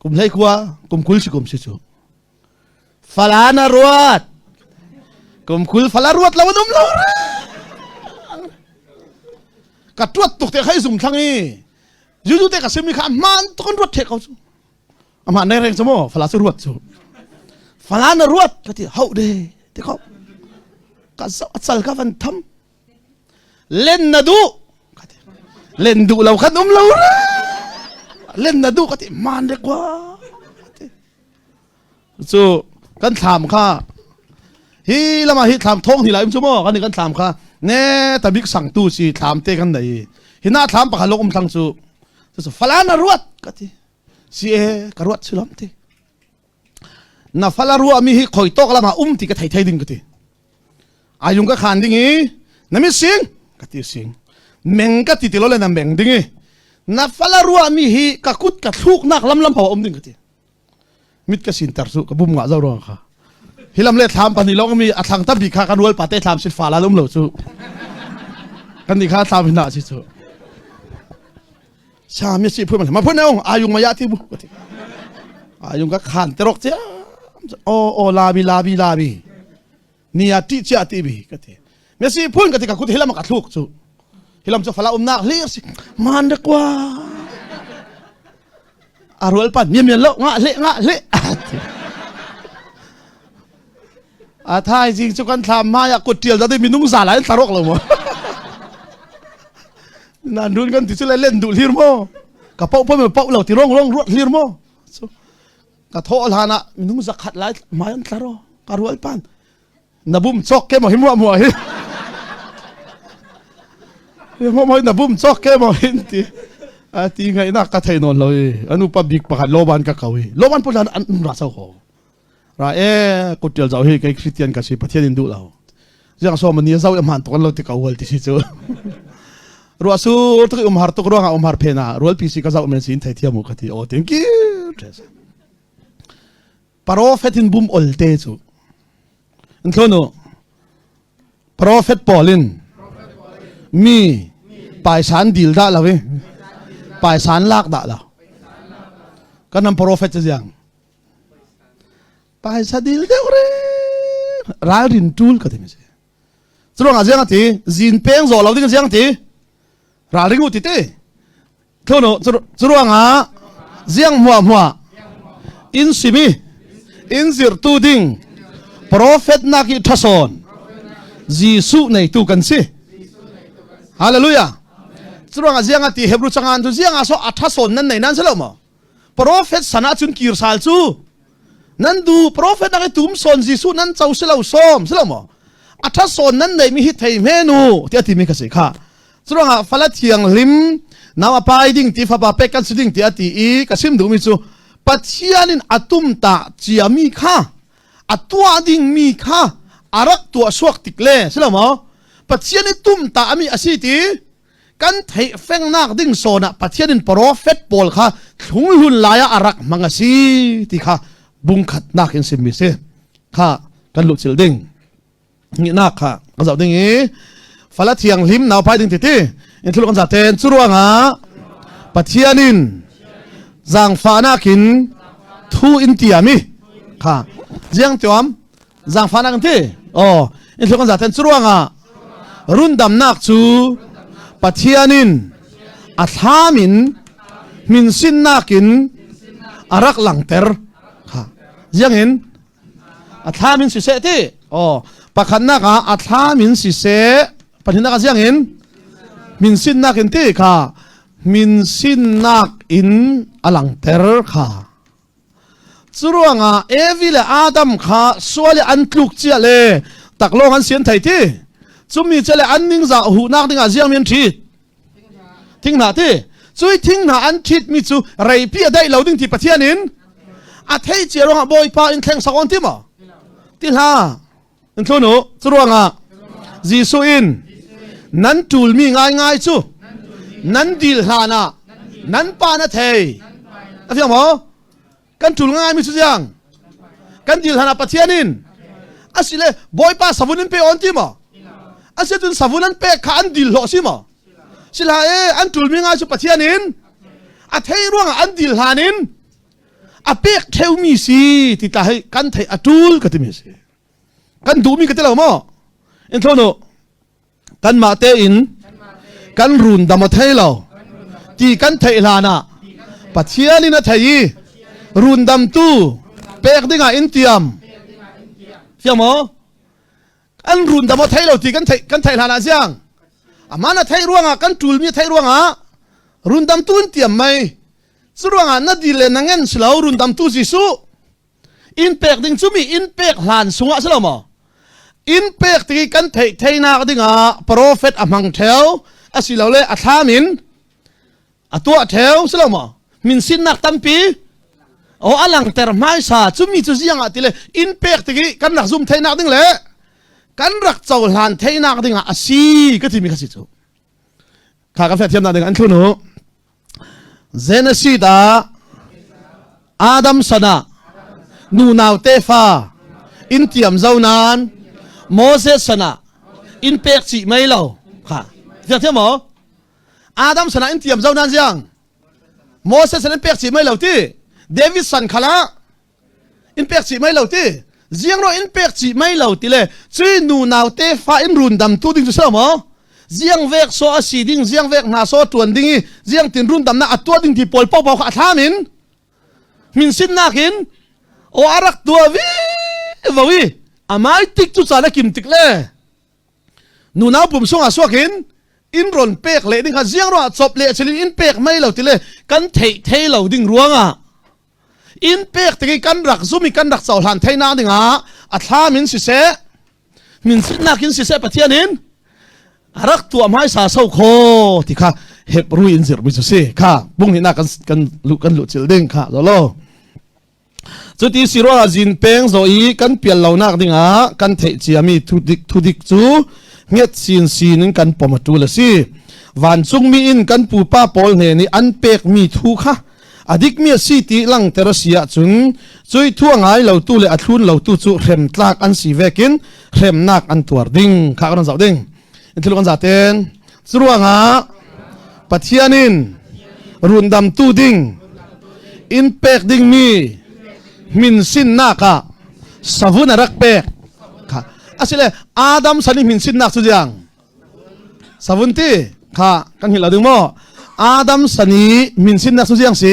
kum hlei khua kum 20 si kum si cu fala na ruat kum 20 fala ruat lo an um lo ka tuat tuk te khai zum thlang i yuzu te ka simi kha man tuk an ruat the ko cu ama nei reng chu mo fala chu ruat chu fala na ruat ka ti hau de te ko ka chal ka van tham len na duh ka ti len duh lo khan um lo re len na duh ka ti man re kwa ti cu kan thlam kha hi lama hi thlam thong hi la im chu mo kan ni kan thlam kha ne tabik sang tu si thlam te kan nei hi na thlam pakhat lok um thlang chu chu falana ruat ka ti si e ka ruat silam ti na fala ruwa mi hi khoi tok lama um ti ka thei thei ding ka ti Ayung ka khan ding i na mi sing ka ti sing meng ka ti ti lo le na meng ding i na fala rua mi hi ka kut ka thluk nak lam lam pawa um ding ka ti mit ka sin tar su ka bum nga zo ro kha hilam le thlam pani long mi a thlang tambi kha kan rual pa te thlam sin fa la lum lo chu kan ni kha thlam hina si chu sa mi si phu ma phu ne ayung ma ya ti bu ka ti ayung ka khan te rok chia o o la bi la bi la bi ni a ti chia ti bi ka ti Messi phun ka ti ka kut hilam ka thluk chu hilam chu fala umnak hlir si man de kwa arual pan mian mian lo nga le nga le a thai jing chu kan thlam ma ya kut tial da de minung za lai tlarok lo mo nan run kan ti chu le len du hlir mo ka pau pa me pau lo ti rong rong ruat hlir mo chu ka tho hlan ah minung zakhat lai mai an tlaro ka rual pan na bum chok ke mo hi mua mua hi hi mo mo na bum chok ke mo hin ti a ti ngai na ka thei non loi anu pa bik pakhat loban ka kawi loban pu lan an ra sau ko ra e kutial zau hi kai christian ka si pathian in du lo jiang so mani zau em han to lo ti ka wal ti si chu ruah sur tuk um har tuk ruangah um har phena rual pc ka zau men sin thei thiam u ka ti o thank you prophet in bum ol te chu an thlono prophet paulin mi paisan dil da lawi paisan lak da la kanam prophet chiang. Paisa dil deuh re ralrin tul ka ti mi si. Curuangah ziang ati zin peng zaw lo ding ziang ti ralring u ti ti. Thono curuangah ziang hmuah hmuah in simi in zirtu ding prophet nak i thasawn Jesuh neitu kan si. Hallelujah. Curuangah ziang ati Hebrew cangan cu ziang ah so a thasawn nan nei nan si lo maw? Prophet sana cun kir sal cu nan du prophet nak i tum sawn Jesuh nan co si lo sawm si lo maw a tha sawn nan nei mi hi thei hmenu ti a ti mi kha si kha curuangah fala thiang hlim nau a pai ding ti fapa pek kan si ding ti a ti i ka sim duh mi cu Pathian in a tum ta cia mi kha a tuah ding mi kha a rak tuah suak tik le si lo maw Pathian i tum ta ami a si ti Kan theih fengnak ding sawn ah Pathian in profet pawl kha thlunghlun lai ah a rak hmang a si ti kha bungkhatnak in simmi si. Kha kan luhcil ding. Nihnak kha kan zoh ding i fala thianghlim nau phai ding titi in thil kan zaten cu ruangah Pathian in zaangfahnak in thu in tiami kha ziang tiam Zaangfahnak an ti. Aw, in thil kan zaten cu ruangah rundamnak cu Pathian in a thlam in minsinnak in a rak langter. Kha. Ziang in a thlam in siseh ti. Aw, pakhatnak ah a thlam in siseh, pahnihnak ah ziang in minsinnak in ti kha minsinnak in a langter kha. Curuangah Evi le Adam kha sual i an tluk cia le taklawng an sian thei ti. Cumi cu le an ningzah huhnak dingah ziang mi an ṭhit. Thinghnah ti. Cui thinghnah an ṭhit mi cu reipi a daih lo ding ti Pathian in a thei cia ruangah Bawipa in thleng sak on ti maw? Ti hlah. In thlun u. Curuangah Jesuh in nan ṭulmi ngaingai cu nan dil hlan ah nan pa na thei. A fiang maw? Kan ṭul ngaimi cu ziang? Kan dil hlan ah Pathian in asile Bawipa savun in pe on ti maw? Asicun savun an pek kha an dil hlawh si maw? Sila e an ṭulmi ngai cu Pathian in a thei ruangah an dil hlan in a pek ṭheumi si ti ta hei kan theih a ṭul ka timi si. Kan duhmi ka ti lo maw? In thlon u. Kanmah tein kan run dam a thei lo ti kan theih hlan ah Pathian in a thei i rundamtu pek dingah in tiam. Fiang maw? An rundam a thei lo ti kan theih kan theih hlan ah ziang aman a theih ruangah kan ṭulmi a theih ruangah rundamtu in tiam mei. Cu ruangah na dil le na ngen si lo rundamtu Jesuh Inn pek ding cu mi inn pek hlan sungah si lo maw? Inn pek ti kan theih theinak dingah profet a hmang theo asilole a thlam in a tuah theo si lo maw? Min sinnak tampi o a langter hmaisa cu mi cu ziang ah tile inn pek ti kan rak zum theinak ding le kan rak cohlan theinak dingah a si ka timi kha si cu kha ka feh thiamnak ding an thlun u Genesis ah Adam sana nunau tefa in tiam zo nan Moses sana in pek chih mei lo kha thiam thiam maw Adam sana in tiam zo nan ziang Moses sana in pek chih mei lo ti David san khala in pek chih mai lo ti ziang ro in pek chih mai lo ti le cui nu nau te fa in run dam tu ding chu selo maw ziang vek so a si ding ziang vek hna so tuan ding i ziang tin run dam na atua ding ti pawl pau pau kha a thlam in min sin nak in o arak tua vi vo i amai tik chu cha na kim tik le nunau pum sungah suakin in ron pek le ding kha ziang ro chop le chilin in pek mai lo ti le kan thei thei lo ding ruangah In pek tik i kan rak zum i kan rak cohlan theinak dingah a thlam in siseh, minsinnak in siseh Pathian in a rak tuah hmaisa so kho ti kha Hebrew in zirmi cu si kha bung nih na kan kan lu kan lu cil ding kha zolo cuti si ruangah zin peng zo i kan pial lonak dingah kan theih ciami thudik thudik cu nget sin sin in kan pom a tul a si vancungmi in kan pupa pawl hne nih an pekmi thu kha A dikmi a si ti langhter a si ahcun cui thu a ngai lotu le a thlun lotu cu hremtlak an si vekin hremnak an tuar ding kha kan zoh ding. In thil kan zaten curuangah Pathian in rundamtu ding in pek dingmi min sinnak ah. Savun a rak pek. Kha asile Adam sani min sinnak cu jiang savun ti kha kan hil ading mo Adam sani min sinnak cu jiang si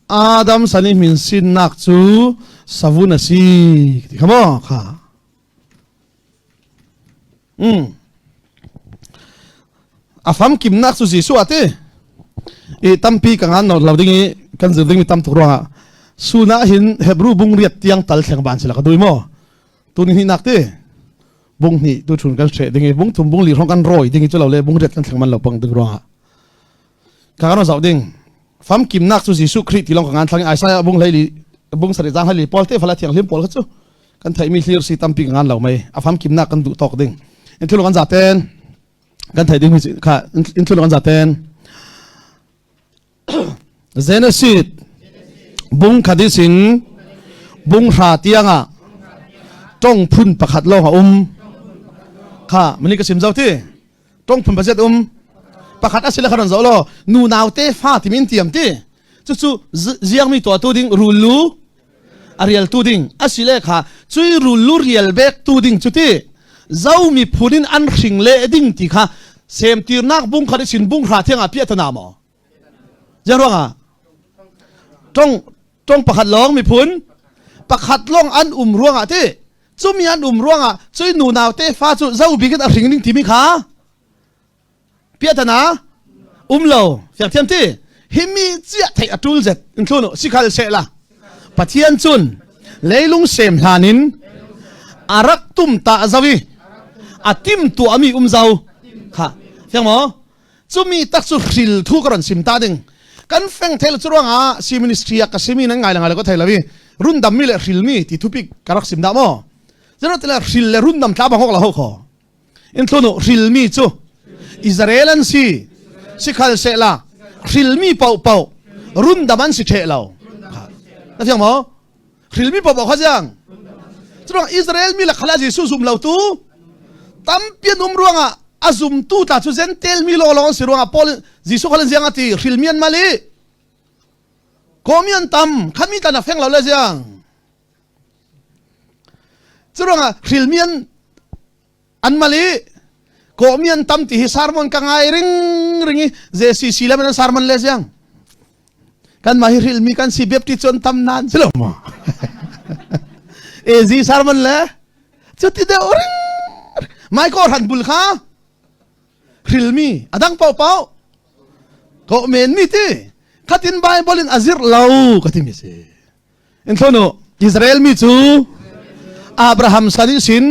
Adam sani min sinnak cu savun a si ti kha mo kha A famkimnak cu Jesuh a ti. I tampi ka ngan lo ding i kan zir ding mi tam tuk ruangah suna hin Hebrew bung riat tiang tal thleng ban sila ka dui mo. Tuni hi nak ti bung hnih tu chun kan hre ding i bung thum bung li hrawng kan roi ding i chu lo le bung riat kan thleng man lo pang ding ruangah ka kan zoh ding famkimnak cu Jesuh Khrih ti long ka ngan thlang i Isaiah bung hlei li bung sari jang hlei li pawl te fala thiang hlim pawl kha cu kan theihmi hlir si tampi ka ngan lo mei a famkimnak kan duh tawk ding in thil kan zaten kan theih ding kha in thil kan zaten Genesis bung khadisin bung hra tianga tong phun pakhat lawng a um kha mani ka sim zau ti tong phun pakhat um pakhat asile kharon zo lo nu nau te fa timin tiam ti chu chu ziang mi to tu ding rul lu a rial tu ding asile kha cui rul lu rial bek tu ding chu ti zo mi phun in an hring le ding ti kha sem tirnak bung kha sin bung hra thiang a pia ta na mo ziang ruang ah tong tong pakhat lawng miphun pakhat lawng an um ruang ah ti cumi an um ruang ah cui nu nau te fa cu zo bikin a hring ding timi kha piatana um lo fiang thiam ti himi chiah theih a tul zet in thlunu sikhal se la pathian cun leilung sem hlan in a rak tum ta zawi a tim tuahmi um zau kha fiang maw cumi tak cu hril thu ka ron sim ta ding kan feng thel cu ruangah si ministry a ka simi nan ngai la ngai la ko thei lawi rundam mi le hril mi ti thupik ka rak sim da mo zero tela hril le rundam tla bang hok la ho kho in thlunu hrilmi cu Israel an si sikhal sehla hrilmi pau pau rundam an si the lo na thiang maw hrilmi pau pau kha jiang curuang Israel mi la khala Jesuh zum lo tu tampi an um ruangah a zumtu tla cu Gentile mi law lawng an si ruangah Paul Jesuh khalan ziang ati hrilmi an mali komi an tam khami tla na feng lo le ziang Curuangah hrilmi an an mal i kawhmi an tam ti hi sermon ka ngai ring ring i JCC le man sermon le siang kan mah hi hrilmi kan si Baptist cun tam nan si lo maw AZ sermon le cuti deuh ring mai ko hran bul kha hrilmi adang pau pau ko men mi ti khatin Bible in azir lo ka ti mi si In thlonu Israel mi cu Abraham san in sin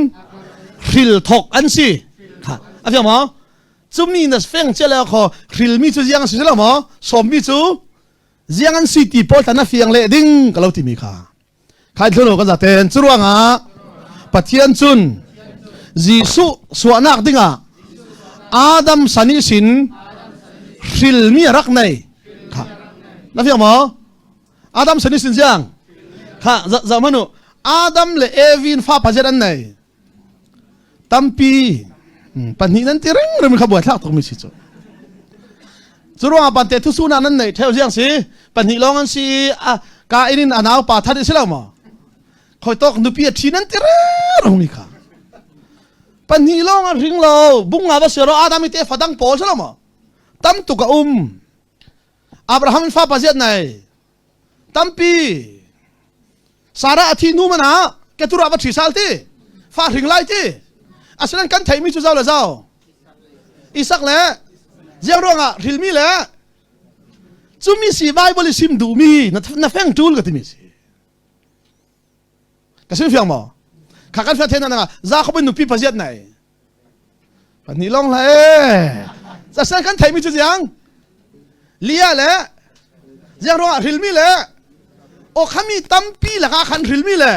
hril thok an si. Kha a fiang maw? Cumi na feng che le kho hril mi cu ziang si lo maw? Som mi cu ziang an si ti pawl tan a fiang le ding ka lo ti mi kha. Khai thlonu kan zaten cu ruangah Pathian cun Jesuh suahnak dingah Adam san i sin hril mi a rak nei. Kha na fiang maw? Adam sani sin ziang kha za manu Adam le Evin fa pazet an nei tampi pahnih nan ti ring rim kha buai thlak tuk mi si cu cu ruangah pante thu su na nan nei theo ziang si pahnih lawng an si a ka in in anau pa that si lo maw khoi tok nupi a thi nan ti reng mi kha pahnih lawng an ring lo bunga va sero Adam i te fadang pawl si lo maw tam tuk a um Abraham fa pa ziat nei tampi Sarah a thi nu man ah ketura va thi sal ti fa hring lai ti asinan kan theimi cu zau le zau Isak le ziang ruangah hrilmi le cumi si Bible i sim duhmi na feng tul ka timi si ka sim fiang maw kha kan fiang the na Jacob in nupi paziat nei pahnih long la e zasan kan theimi cu ziang Lia le ziang ruangah hrilmi le o khami tampi laka khan hrilmi le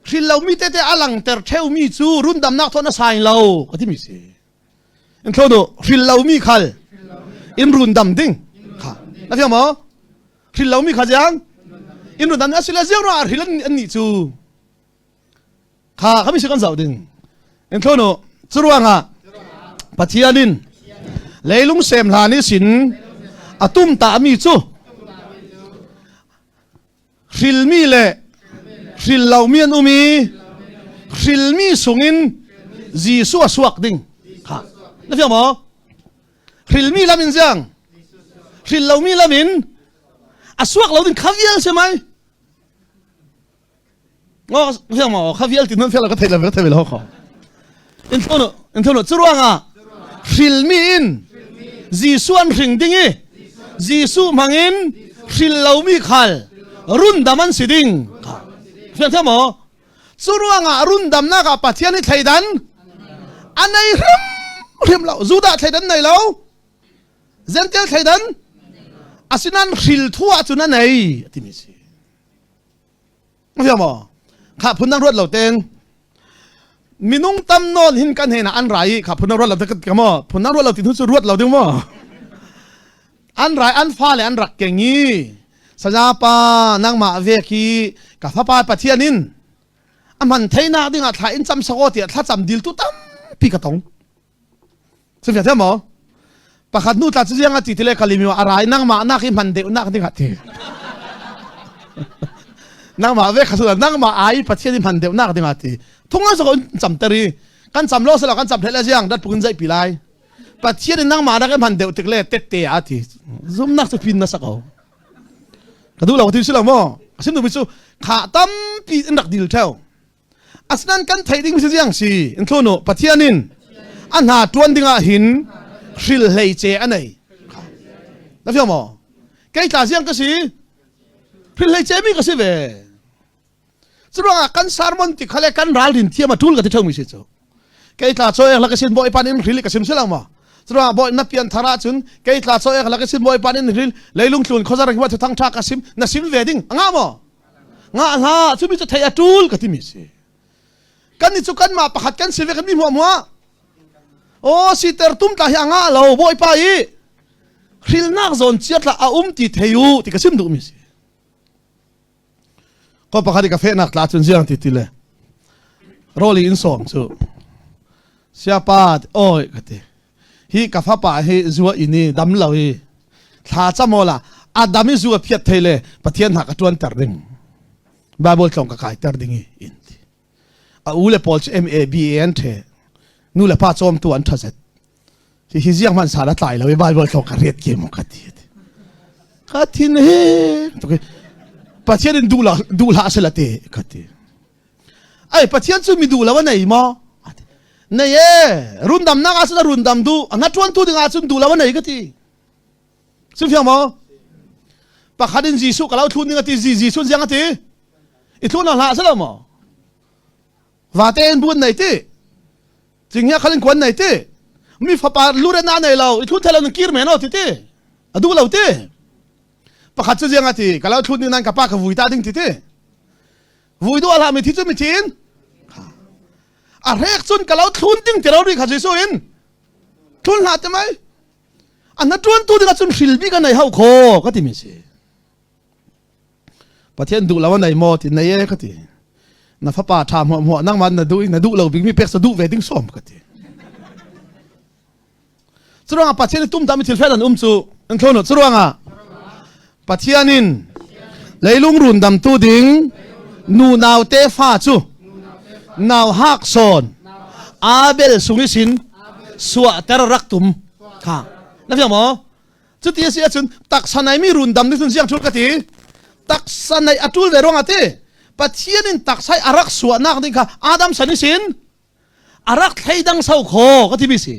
hril lomi tete a langter theumi cu rundamnak thon a sain lo ka timi si in thlo du hril lomi khal in rundam ding kha na fiang maw hril lomi kha ziang in rundam asile ziang ruangah hril an nih cu kha kami si kan zoh ding in thlo nu cu ruangah Pathian in leilung sem hlan i sin a tum ta mi cu hrilmi le Hril lomi an um i hrilmi sungin Jesuh a suak ding. Kha. Na fiang maw? Hrilmi lam in ziang? Hril lomi lam in a suak lo ding kha vial si mai. Ngo fiang maw? Kha vial ti nan fiang lo ka thei lo ka thei lo kho. In thunu in thunu cu ruangah hrilmi in Jesuh an hring ding i Jesuh hmangin hril lomi khal rundam an si ding. Fiang thiam maw? Cu ruangah rundamnak ah Pathian hi thleidan a nei hrim hrim lo. Judah thleidan nei lo. Gentile thleidan asinan hril thu ahcun a nei timi si. Fiang maw? Kha phun dang ruat lo ten minung tam nawn hin kan hena an rai kha phun dang ruat lo te ka maw phun dang ruat lo ti thu cu ruat lo ding maw an rai an fa le an rak keng i saza pa nangmah ve khi ka fapa Pathian in a man theinak ding ah thla in cam sako tiah thlacam dil tu tampi ka tong Sifia thiam maw? Pakhat nu tla cu ziang a ti tile kalimi a rai nangmah nak hi hman deuh nak ding ah ti. Nangmah ve kha nangmah ai Pathian hi hman deuh nak ding ah ti. Thung an sako cam teri kan cam lo selo kan cam hle ziang dat pukin zai pi lai. Pathian in nangmah nak hi hman deuh tik le tette a ti. Zum nak cu pin na sako. Ka du lo ti si lo mo. Asim du mi cu kha tampi in rak dil theo. Asinain kan theih ding si ziang si in thlunu Pathian in a hna tuan ding ah hin hril hlei ce a nei. Na fiang maw? Kei tla ziang ka si hril hlei ce mi ka si ve. Curuangah kan sermon ti khale kan ralrin thiam a tul ka ti ṭheu mi si cu. Kei tla chaw ek la ka sin bawi pan in hril ka sim silang ma. Curuangah bawi na pian thar ahcun kei tla chaw ek la ka sin bawi pan in hril leilung tlun khawzar hi wa thang tha ka sim na sim ve ding anga maw? Nga hlah cu mi cu thei a tul ka timi si kan ni cu kan mah pakhat kan si ve kan mi hmuah hmuah o siter tum tla hi a ngah lo bawipa i hrilnak zawn chiat la a um ti thei u ti ka sim duh mi si ko pakhat i ka fehnak tla cun ziang ti ti le roli in sawm cu siapa oi ka ti hi ka fapa hi zua in i dam lo i thla camola adam i zu a phiat thei le pathian hna ka tuan ter ding bible tlong ka kai ter ding i in ti a u le pawl cu M A B A an the nu le pa cawm tu an thazet hi hi ziang man sa la tlai lo i bible tlong ka riat ke mo ka ti ka thin he pathian in du la du la se la te ka ti Ai Pathian cu mi duh lo a nei maw? Nei e, rundamnak ah cun a rundam duh, a hnaṭuantu ding ah cun duh lo a nei ka ti. Sim fiang maw? Pakhat in Jesuh ka lo thlun ding a ti, Jesuh ziang a ti? I thlun hlah si lo maw? Vate in buan nei ti. Cinghngia khal in kuan nei ti. Mi fapa lure na nei lo, i thlun thai lo kir men o ti ti. A duh lo ti. Pakhat cu ziang a ti, ka lo thlun ding nan ka pa ka vui ta ding ti ti. Vui duh hlah mithi cu mithi in a hrek cun ka lo thlun ding ti ro ri kha Jesuh in thlun hlah te mai a na tuan tu ding cun hril bi ka nei hau kho ka ti mi si Pathian duh lo nei maw ti nei e ka ti na fapa tha hmuah hmuah nangmah na duh na duh lo bik mi pek sa duh ve ding som ka ti Curuangah Pathian i tumtami thil fel an um cu an thlon Curuangah Pathian in leilung rundamtu ding nu nau tefa cu nau hak sawn Abel sung isin suahter rak tum kha na fiang maw cuti a si ahcun taksa nei mi rundam nih cun ziang ṭul ka ti taksa nei a ṭul ve ruangah ti Pathian in taksa i a rak suahnak ding kha Adam san isin a rak thleidang sau kho ka ti mi si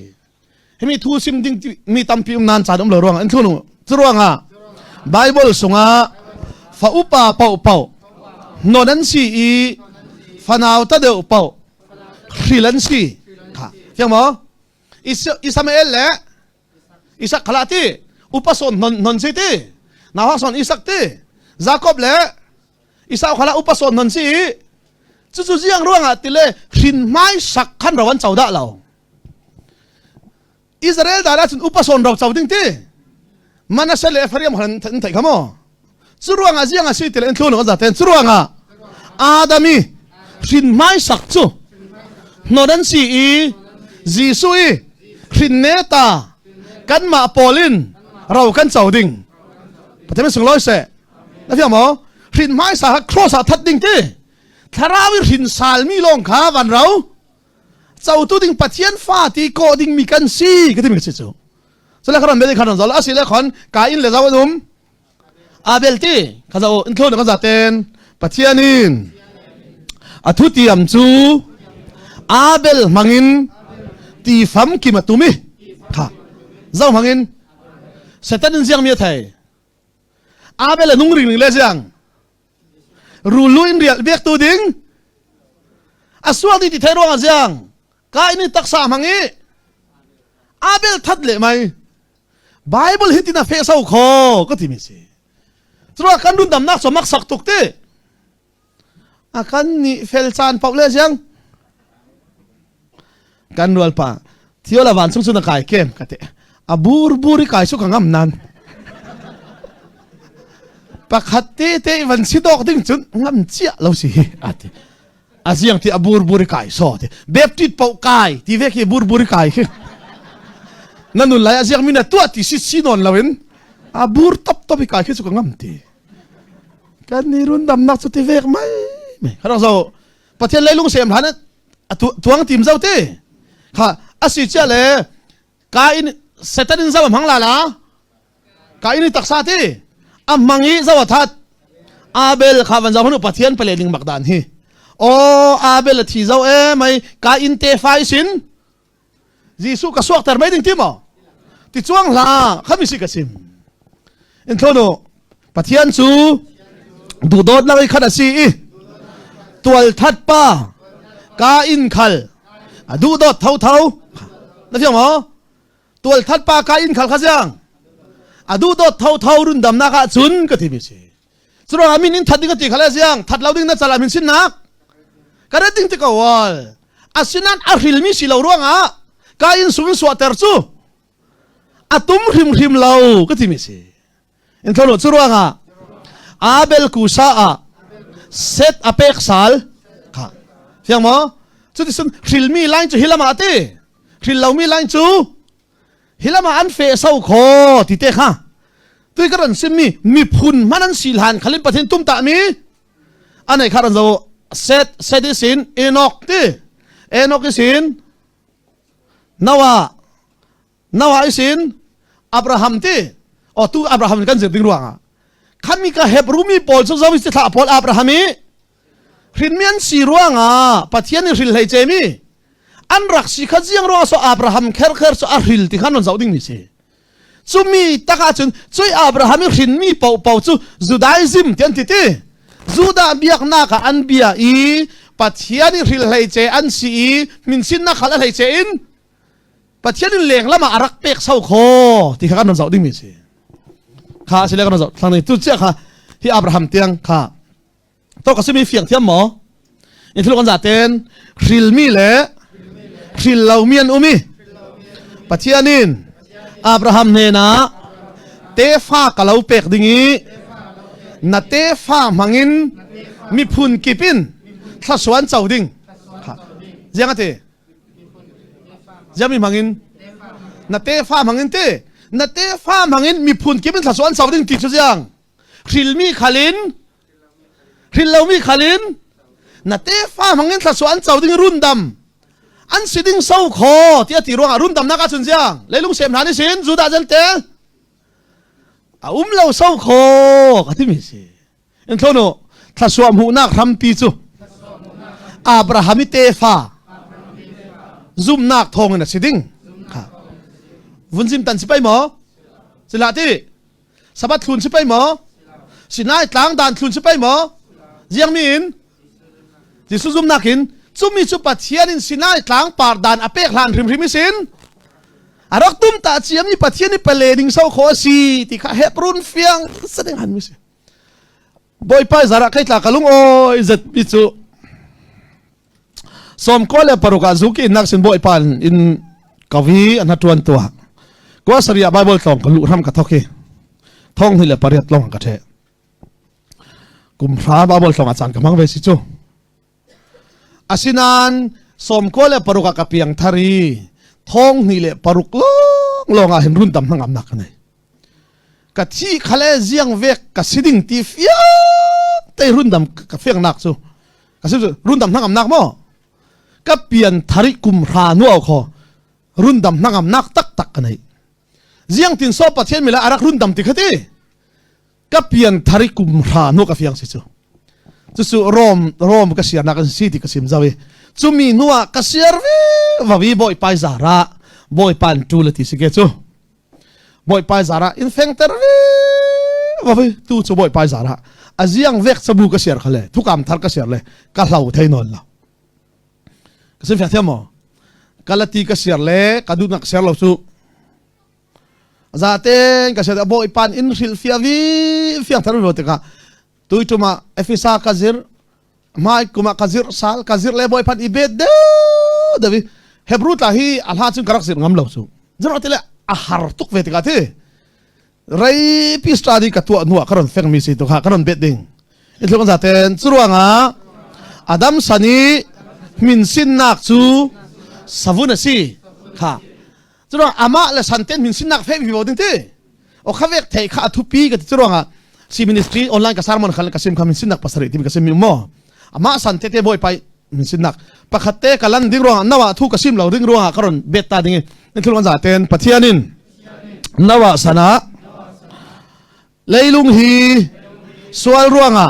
himi thu sim ding mi tampi um nan caan um lo ruang an thlunu cu ruangah Bible sungah fa upa pau pau non an si i fanau ta deuh pau hril an si kha fiang maw Isamael le Isak khala ti upa son non non si ti nawak son Isak ti Jacob le Isau khala upa son non si i cucu ziang ruangah tile hrin hmai sak khan ro an co dah lo Israel dah cun upa son ro co ding ti Manasseh le Ephraim khan an theih kha maw cu ruangah ziang a si tile in thlun za ten cu ruangah Adami hrin hmai sak cu hnon an si i Jesuh i hrin ne ta kanmah pawl in ro kan co ding Pathian sunglawi seh na fiang maw hrin hmaisa kha cross ah that ding ti. Thlarau i hrin salmi lawng kha van ro cotu ding Pathian fa ti kawh dingmi kan si ka timi ka si cu. Cule kharon bel kharon zol asi le khon ka in le zo an um Abel ti kha zo in thlon ka zaten Pathian in a thu tiam cu Abel hmangin ti fam kim a tumi kha zo hmangin Satan in ziang mi a thei Abel a nung ring ring le ziang rulu in rial biak tu ding a sual ti ti thei ruang ah ziang ka in taksa hmang i Abel that le mai Bible hi tin a fe so kho ka ti mi si curuah kan run damnak so mak sak tuk ti a kan ni fel caan pauh le ziang kan rual pa thiola van chung chun a kai kem ka te a bur bur i kai su ka ngam nan pakhat te te van si dok ding cun ngam chia lo si hi ati a ziang ti a bur bur i kai so ti baptist pau kai ti ve khi bur bur i kai khi na nun lai a ziang mi na tua ti si si non lo in a bur top top i kai khi chu ka ngam ti kan ni run dam nak chu ti vek mai mai kha zo Pathian leilung sem hlan tuang tim zo te kha asi chia le ka in Satan in zo hmang la la ka in taksa te a mang i zo that Abel kha van zo hanu Pathian pale ning mak dan hi o Abel a thi zo e mai ka in te fai sin Jesuh ka suak ter mai ding ti mo ti chuang hla khami si ka sim in thlono Pathian cu duhdawt nak i khat a si i tual that pa ka in khal a duhdawt tho tho na fiang maw tual that pa ka in khal kha siang a duhdawt tho tho run dam nak ah cun ka ti mi si Curuangah min in that ding ka ti kha le siang that lo ding na cal ah min sinnak ka ret ding ti ko wal asinan a hrilmi si lo ruangah ka in sung in suahter cu a tum hrimhrim lo ka ti mi si in tholo cu ruangah Abel kusa ah set a pek sal kha fiang maw cuti sun hrilmi line cu hilam ah ti hril lomi line cu Hi lam ah an fe so kho ti te kha tui ka ran sim mi miphun hman an si hlan khalin pathin tum ta mi anei kha ran zo set set isin Enoch ti Enoch isin Noah Noah isin Abraham ti o tu Abraham kan zir ding ruangah khami ka Hebrew mi pawl cu zo si thla pawl Abraham i hrinmi an si ruangah Pathian i hril hlei ce mi an rak si kha ziang ruang so Abraham kher kher cu a hril ti khan non zoh ding mi si cumi tak ah cun cui Abraham i hrinmi pau pau cu Judaism ti an ti ti Judah biaknak ah an bia i Pathian i hril hlei ce an si i minsinnak khal a hlei ce in Pathian in leng lam ah a rak pek so kho ti kha kan non zoh ding mi si kha sile kan zoh thlang tu chia kha hi Abraham tiang kha To ka simi fiang thiam maw? In thil kan zaten hrilmi le hril lomi an um i Pathian in Abraham hnenah tefa ka lo pek ding i na tefa hmangin miphun kip in thlasuan co ding. Ziang ati? Ziang mi hmangin? Na tefa hmangin ti? Na tefa hmangin miphun kip in thlasuan co ding ti cu ziang? Hrilmi khalin hril lomi khal in na tefa hmang in thluachuah an co ding rundam an si ding so kho ti a ti ruangah rundamnak ahcun ziang leilung sem hna ni sin Judah zelte a um lo so kho ka timi si in thlono thluachuah hmuhnak hrampi cu Abraham i tefa zumnak thawngin a si ding kha vun zim tan si pai maw sila ti Sabbath thlun si pei maw? Sinai tlang dan thlun si pei maw? Ziang mi in? Jesuh zumnak in cumi cu Pathian in Sinai tlang par dan a pek hlan hrimhrim i sin a rak tum ta ciam ni Pathian i pale ding so kho a si ti kha Hebrun fiang sading han mi si Bawipa zara kai tla kalung oi zat mi cu 26 ah zuki nak sin bawipa in kawi an hatuan tua kwa saria bible tlong ka lu ram ka thoki thong ni le pariat long ka the kum hra bible tlong a chan ka mang ve si chu asinan 96 ah ka piang thari thong ni le paruk long long ah hin run tam hangam nak nei ka thi khale ziang vek ka siding ti fiang te run dam ka fiang nak chu. Ka sim rundam hnangam nak mo ka pian thari kum hra nu au kho rundam hnangam nak tak tak ka nei. Ziang tin so Pathian mila arak rundam ti khati ka pian thari kum hra nu ka fiang si chu. Cucu Rom Rom ka siar nak an si ti ka sim zawi. Chumi nuwa ka siar vi vawi boi pai zara boi pan tu le ti si ke chu. Bawipa zarah in fengter vi tu cu Bawipa zarah a ziang vek sabu ka siar khale thukam thar ka siar le ka hlau thei non lo ka sim fiang thiam mo kalati ka siar le ka du nak siar lo cu zaten ka siar Bawipa in hril fia vi fiang thar vi tikah tui tuma Efesa ka zir mai kuma ka zir sal ka zir le boy phan i bet de devi Hebrew tla hi a hla chun karak zir ngam lo chu zir tile a har tuk ve tika thi rei pi study ka tua nuwa karon feng mi si to kha karon bet ding i thlung za ten churuanga Adam sani min sin nak chu savun asi kha churuang ama le santen min sin nak fe mi bo ding ti o kha vek thei kha thu pi ka ti churuanga si ministry online ka sermon khal ka sim kha min sin nak pasari ti ka sim mi mo ama san te te boy pai min sin nak pakhat te ka lan ding ruang nawa thu ka sim lo ding ruang ka ron bet ta ding ni thul kan za ten pathianin nawa sana leilung hi sual ruanga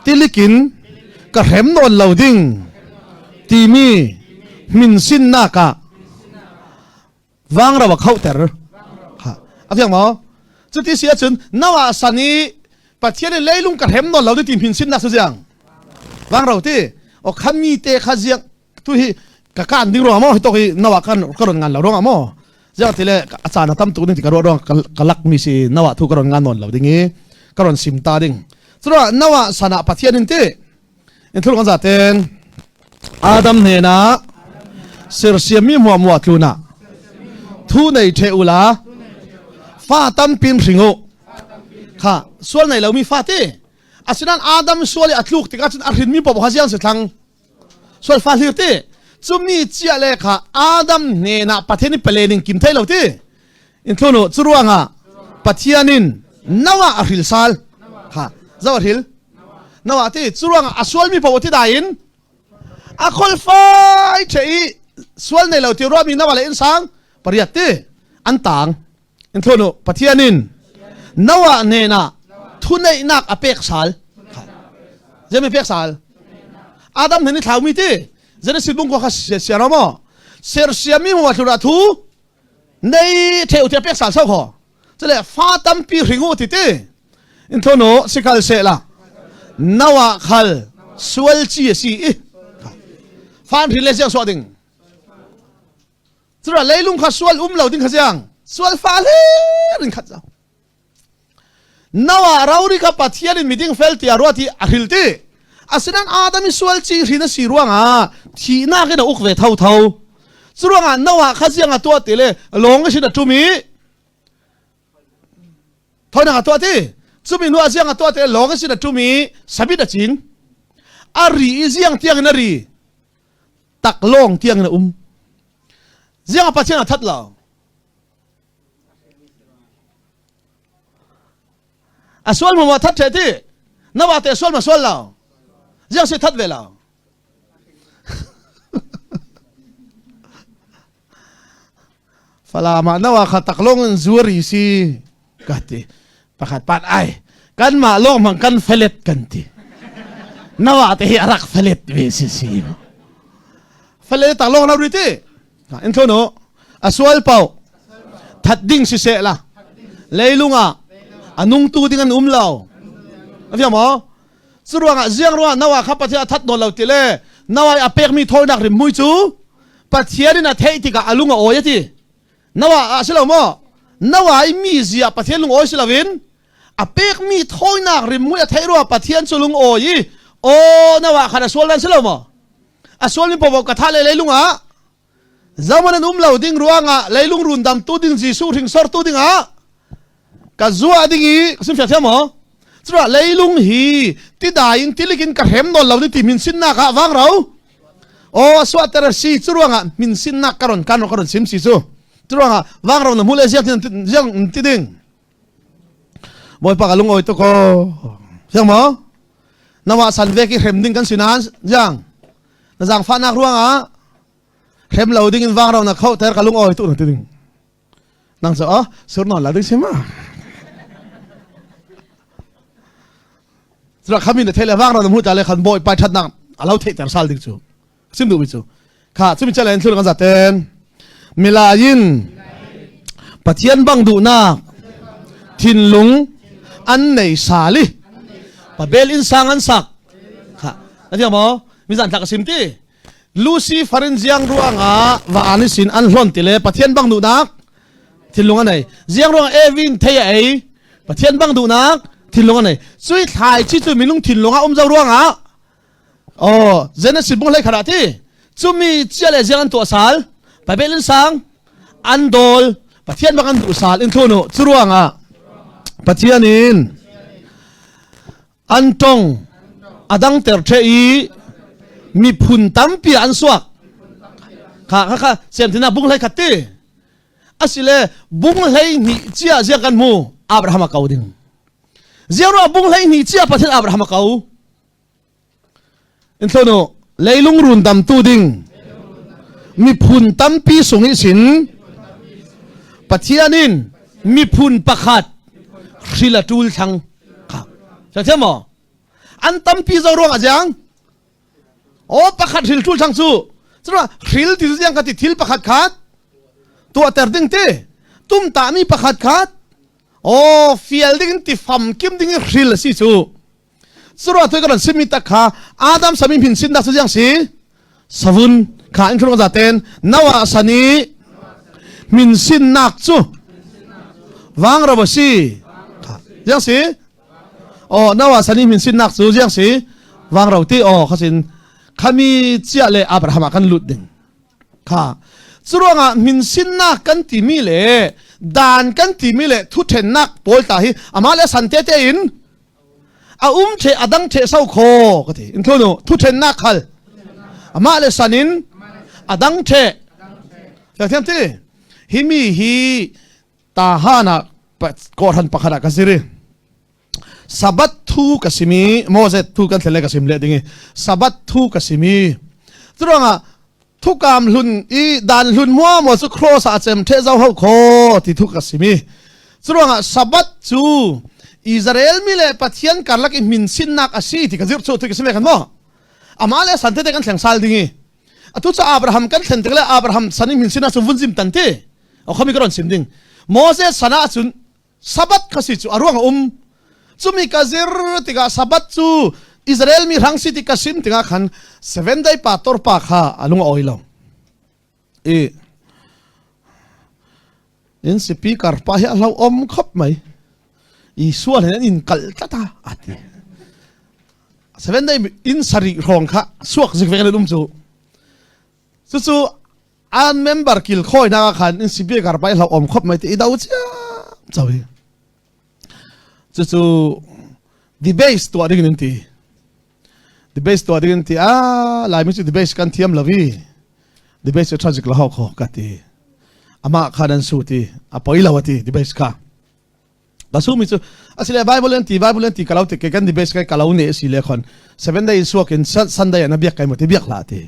tilikin ka hrem non lo ding timi min sin naka vangra wa khauter ha a fiang maw cuti si ahcun nawa san i pathian in leilung ka hrem nawn lo ti hmin sin nak su ziang vangrau ti o khami te kha ziang tu hi ka kan ding ruang mo hi tok hi nawa kan ka ron ngan lo ruang mo ziang ti le a caan a tam tuk ding ti ka ruah ruang ka lak mi si nawa thu ka ron ngan nawn lo ding i ka ron sim ta ding cura nawa sana pathian in ti In thul kan zaten Adam hnena sersiam mi mua mua tluna thu nei the ula fa tampin hringu kha sual nei lo mi fa te asinan Adam sual i atluk tikah cun a hrin mi popo kha ziang si thlang sual fa hlir te chumi chia le kha Adam hnena Pathian in pelening kim thei lo ti in thunu churuanga Pathianin nawa a hril sal kha zo a hril nawa ti churuanga a sual mi poh ti dai in a khol fai the i sual nei lo ti ruwa mi nawa le in sang pariat ti an tang in thunu Pathianin nawa nena thu nei nak a pek sal zemi pek sal Adam hni thlau mi ti Genesis bung ko kha sia mo ser siami mo thlura thu nei theu te pek sal sau kho chale fa tampi hringu ti ti in thono sikal se la nawa khal sual chi si i fan ri le siang so ding chura leilung kha sual um lo ding kha siang sual fa le ring khat zau Nawa rori kha Pathian in miding fel tiah ruat i a hril ti. Asinain Adam i sual ci hrin a si ruangah thihnak in a uk ve thotho. Cu ruangah Noah kha ziang a tuah ti le lawng in a ṭum i thonak a tuah ti. Cumi hnu ah ziang a tuah ti le lawng in a ṭum i sabit a cin. A ri i ziang tiang in a ri. Taklawng tiang in a um. Ziang a Pathian a that lo. A sual ma that the ti na wa te sual ma sual lo ziang si that ve lo Falama na wa kha taklong in zuari si ka ti pakhat pat ai kan mah lawng mang kan felet kan ti na wa te hi arak felet ve si si felet taklong na ri ti In thlo a sual paoh that ding siseh la leilung ah a nungtu ding an um lo a fiang maw cu ruangah ziang ruangah Noah kha Pathian a that nawn lo ti le Noah i a pekmi thawinak rimhmui cu Pathian in a theih tikah a lung a awi a ti Noah ah si lo maw Noah i mi zia Pathian lung awi si loin a pekmi thawinak rimhmui a theih ruangah Pathian cu lung awi i aw Noah khan a sual dan si lo maw a sualmi popo ka tha le leilung ah zaman an um lo ding ruangah leilung rundam tu ding Jesuh hringsor tu dingah ka zua ding i sim fiak thiam maw cura leilung hi tidai in tilikin ka hrem nawn lo ni ti min sinnak ah vang ro o suah ter si cu ruangah min sinnak ka ron kan ka ron sim si cu cu ruangah vang ro na hmu le ziang ziang ti ding bawipa ka lung oi to ko fiang maw? Nawa san ve ki hrem ding kan si nain jang na zaangfahnak ruangah hrem lo ding in vang ro na kho ter ka lung oi tu na ti ding. Nang cho oh sur non la ding si ma. Cura khamin na thele vang ro na mu ta le khan boy pai that nak alo thei ter sal ding chu. Sim du mi chu. Kha chumi chalen thul kan zaten. Milayin Pathian bang duhnak thinlung an nei sali. Babel in sang an sak. Kha na mo mi zan tlak sim ti. Lucy farin ziang ruangah va ani sin an hlon ti le Pathian bang duhnak thinlung a nei. Ziang ruang Evin thei a ei Pathian bang duhnak thinlung a nei. Cui thlai chi cu minung thinlung ah um zo ruangah oh Genesis bung hlei khat ah ti cumi chia le ziang an tuah sal Bible in sang an dawl Pathian bang an duh sal in thunu cu ruangah Pathian in an tong a dangter the i miphun tampi an suak kha kha kha siamthina bung hlei khat ti asile bung hlei hnih chia zia kan mu Abraham a ko ding ziaro bung hlei hnih chia Pathian Abraham a ko in thlono leilung run dam tu ding miphun tampi sung i sin Pathian in miphun pakhat hril a tul thlang kha sa maw an tampi zo ruang a jiang o pakhat hril tul thlang cu cura hril ti ziang ka ti thil pakhat khat tuah ter ding ti tum ta mi pakhat khat o fial ding ti fam kim ding hril si cu Surah thoi kan simi tak kha Adam sami min sin dak su jiang si savun kha in thurong zaten nawa sani min sin nak chu wang ra si kha jiang si oh nawa sani min sin nak chu jiang si wang ro ti oh khasin khami chia le Abraham kan lut ding kha curuangah min sinnak kan timi le dan kan timi le thuthennak pawl ta hi ama le san te te in a um the a dang the sau kho ka ti in thunu thuthennak khal amah le san in a dang the ka thiam ti hi mi hi ta hana kawhran pakhat ah ka ziri sabat thu ka simi Moses thu kan thlele ka sim le dingi sabat thu ka simi churuanga thukam hlun i dan hlun mua mo chu cross a chem the zo ho kho ti thu ka simi churuanga sabat chu Israel mi le Pathian karlak i min sinnak a si ti ka zir chu ti ka sime kan mo ama le san te te kan thleng sal dingi atu cha Abraham kan thlen tik le Abraham san i min sinak chu vun zim tan ti o khami ka ron sim ding Moses sana cun Sabbath kha si cu a ruang a um. Cumi ka zir tikah Sabbath cu Israel mi hrang si ti ka sim tikah khan seven day pa tor pa kha a lung a oi lo. I in speaker pa hi a hlo om khop mai. I sual hin an in kal tlata ati. Seven day in sari rong kha suak zik vek an um cu. Cucu an member kil khawi nak ah khan in speaker pa i hlau om khop mai ti i do chiam chau hi cucu debate tuah ding in ti debate tuah ding in ti a laimi cu debate kan thiam lo i debate cu tragic lo kho ka ti ama khan an su ti a poi lo ati debate kha Basumi cu asile Bible an ti Bible an ti kalau ti ke kan debate kai kalau ne si le khon seven day suak in Sunday an biak kai mo ti biak la ti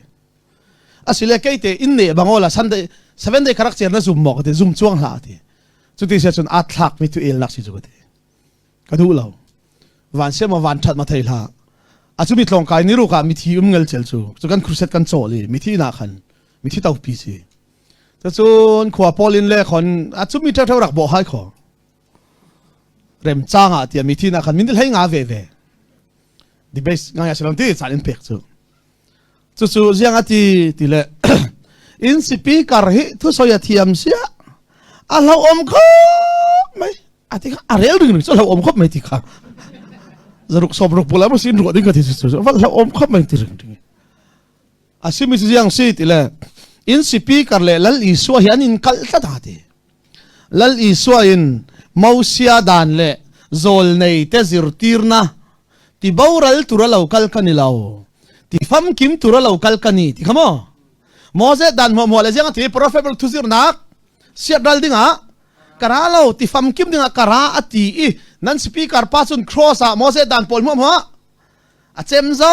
asile kei te in ne bangola Sunday seven day karak cher na zum mo ti zum chuang hla ti chu ti se chun a thlak mi tu el nak si chu ti ka du lo van se ma van that ma thei hla a chu mi tlong kai ni ru ka mi thi um ngel chel chu chu kan crusade kan choli mi thi na khan mi thi tau pi si Cun khua pawl in le khon a cumi ṭheo rak bawh hai kho. Remcang ah tiah mi thi na khan min hlei nga ve ve. Debate ngai a si ti caan in pek cu. Cucu ziang a ti ti le in speaker hi thu soi a thiam sia a hlo om khop mai a ti kha a rel ring ring cu hlo om khop mai ti kha zaruk som ruk pula mo sin ruah ding ka ti cu va hlo om khop mai ti ring ring A simi cu ziang si ti le in speaker le Lal Isua hi an in kalh tlat ha ti. Lal Isua in Mosia dan le zawlnei te zirtirna ti boral tura lo kal ka ni lo ti famkim tura lo kal ka ni ti kha maw Moses dan hmuah le ziang ti prophet thu zirnak siat ral dingah kara lo ti famkim dingah kara ati i nan speaker pa cun cross ah Moses dan pawl hmuah hmuah. A cem zo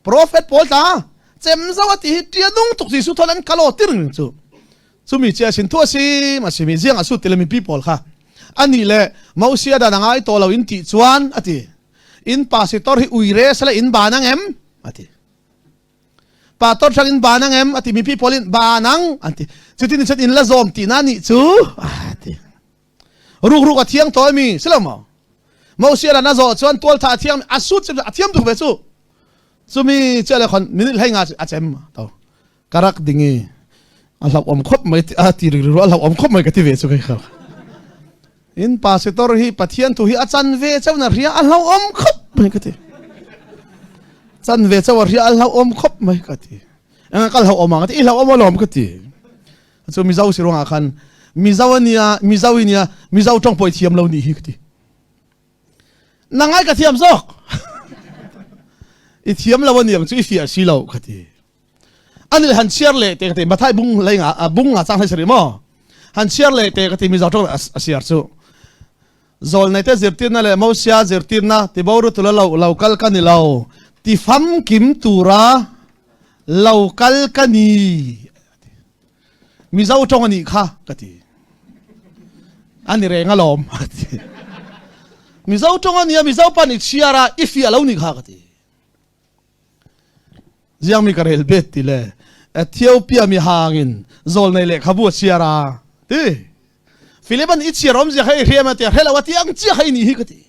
prophet pawl tla cem zo ati hi tia nung tuk Jesuh thol an kalo tir ning cu chumi chia sin thu asi ma simi ziang asu tilami pi pawl kha ani le Mosia dan angai to lo in ti chuan ati in pasitor hi uire sala in banang em ati pastor thang in banang em ati mi pi pawl in banang anti cutin chan in la zom ti na ni chu ati ruk ruk a thiang to mi silo mo Mosia na zo chuan tual tha thiang a su a thiam tuk ve chu chumi chele khon minute hlei nga a chem to karak dingi a hlap om khop mai a ti ri ru a hlap om khop mai ka ti ve chu kai kha in pastor hi pathian thu hi a chan ve chau na ria a hlau om khop mai ka ti chan ve chau ria a hlau om khop mai ka ti ang kal hlau om ang ti i hlau om alom ka ti chu mizo si ruangah khan mizo ania mizo inia mizo tong poi thiam lo ni hi ka ti nangai ka thiam zok i thiam lo aniang chu i fia si lo ka ti ani han chiar le te ka ti mathai bung lei nga bung nga chang hai sari mo han chiar le te ka ti mizo tong a siar chu zol nei te zirtir na le mosia zirtir na ti boru tula lo lo kal ka ni lo ti fam kim tura lo kal ka ni Mizo ṭong ani kha ka ti. An i reng alawm ka ti. Mizo ṭong ani a Mizo pan i chiar a i fiah lo ni kha ka ti. Ziang mi ka rel bet ti le Ethiopia mi hangin zawl nei lehkhabu a chiar a ti. Philip an i chiar om zia kha i hriam a ti hrelo a ti ang chia kha i ni hi ka ti.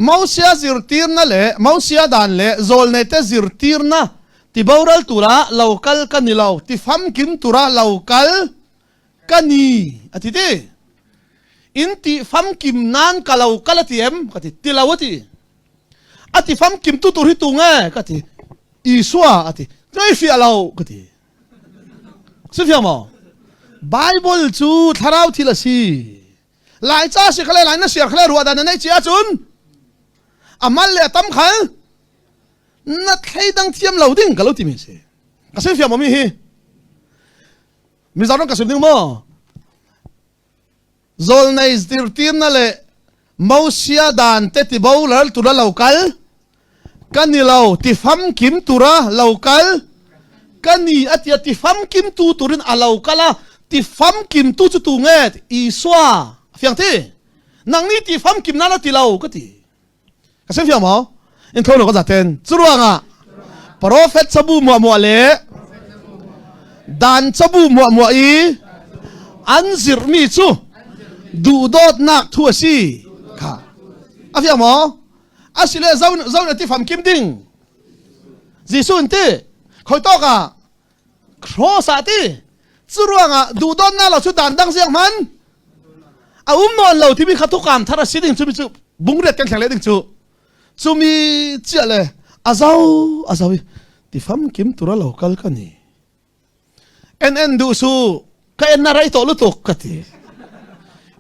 Mosia zirtirna le Mosia dan le zawlneite zirtirna tiboral tura lo kal ka ni lo, ti famkim tura lo kal ka ni a ti ti. In ti famkim nan ka lo kal a ti em? Ka ti. Ti lo a ti. A ti famkim tu tur hi tu nge? Ka ti. Isua a ti. Ngei fiah lo ka ti. Si fiang maw? Bible cu thlarau thil a si. Lai ca si khale lai na siar khale ruah dan na nei chi ahcun a mal le a tam khal na thleidang thiam lo ding ka lo timi si ka sim fiam mi hi Mizoram ka sim ding maw zol nei tirtir na le Mosia dan te ti bo lal tura lo kal kan ni lo ti fam kim tura lo kal kan ni atia ti fam kim tu turin a lo kala ti fam kim tu chu tu nge Isua fiang ti nang ni ti fam kim na ti lo ka ti ka sem fiang mo in tho lo ka zaten churuanga prophet chabu mua mua le dan chabu mua mua i an zir mi chu du dot nak thu asi kha a fiang mo asile zo zo na ti fam kim ding Jesuh in ti khoi tok ah cross ah ti cu ruangah duhdon na lo cu dan dang siang man a um non lo timi kha thukam thar a si ding cumi cu bungret kan thleng le ding cu cumi chia le azau azau ti fam kim tura lo kal ka ni en en duh su ka en na rei to lutuk ka ti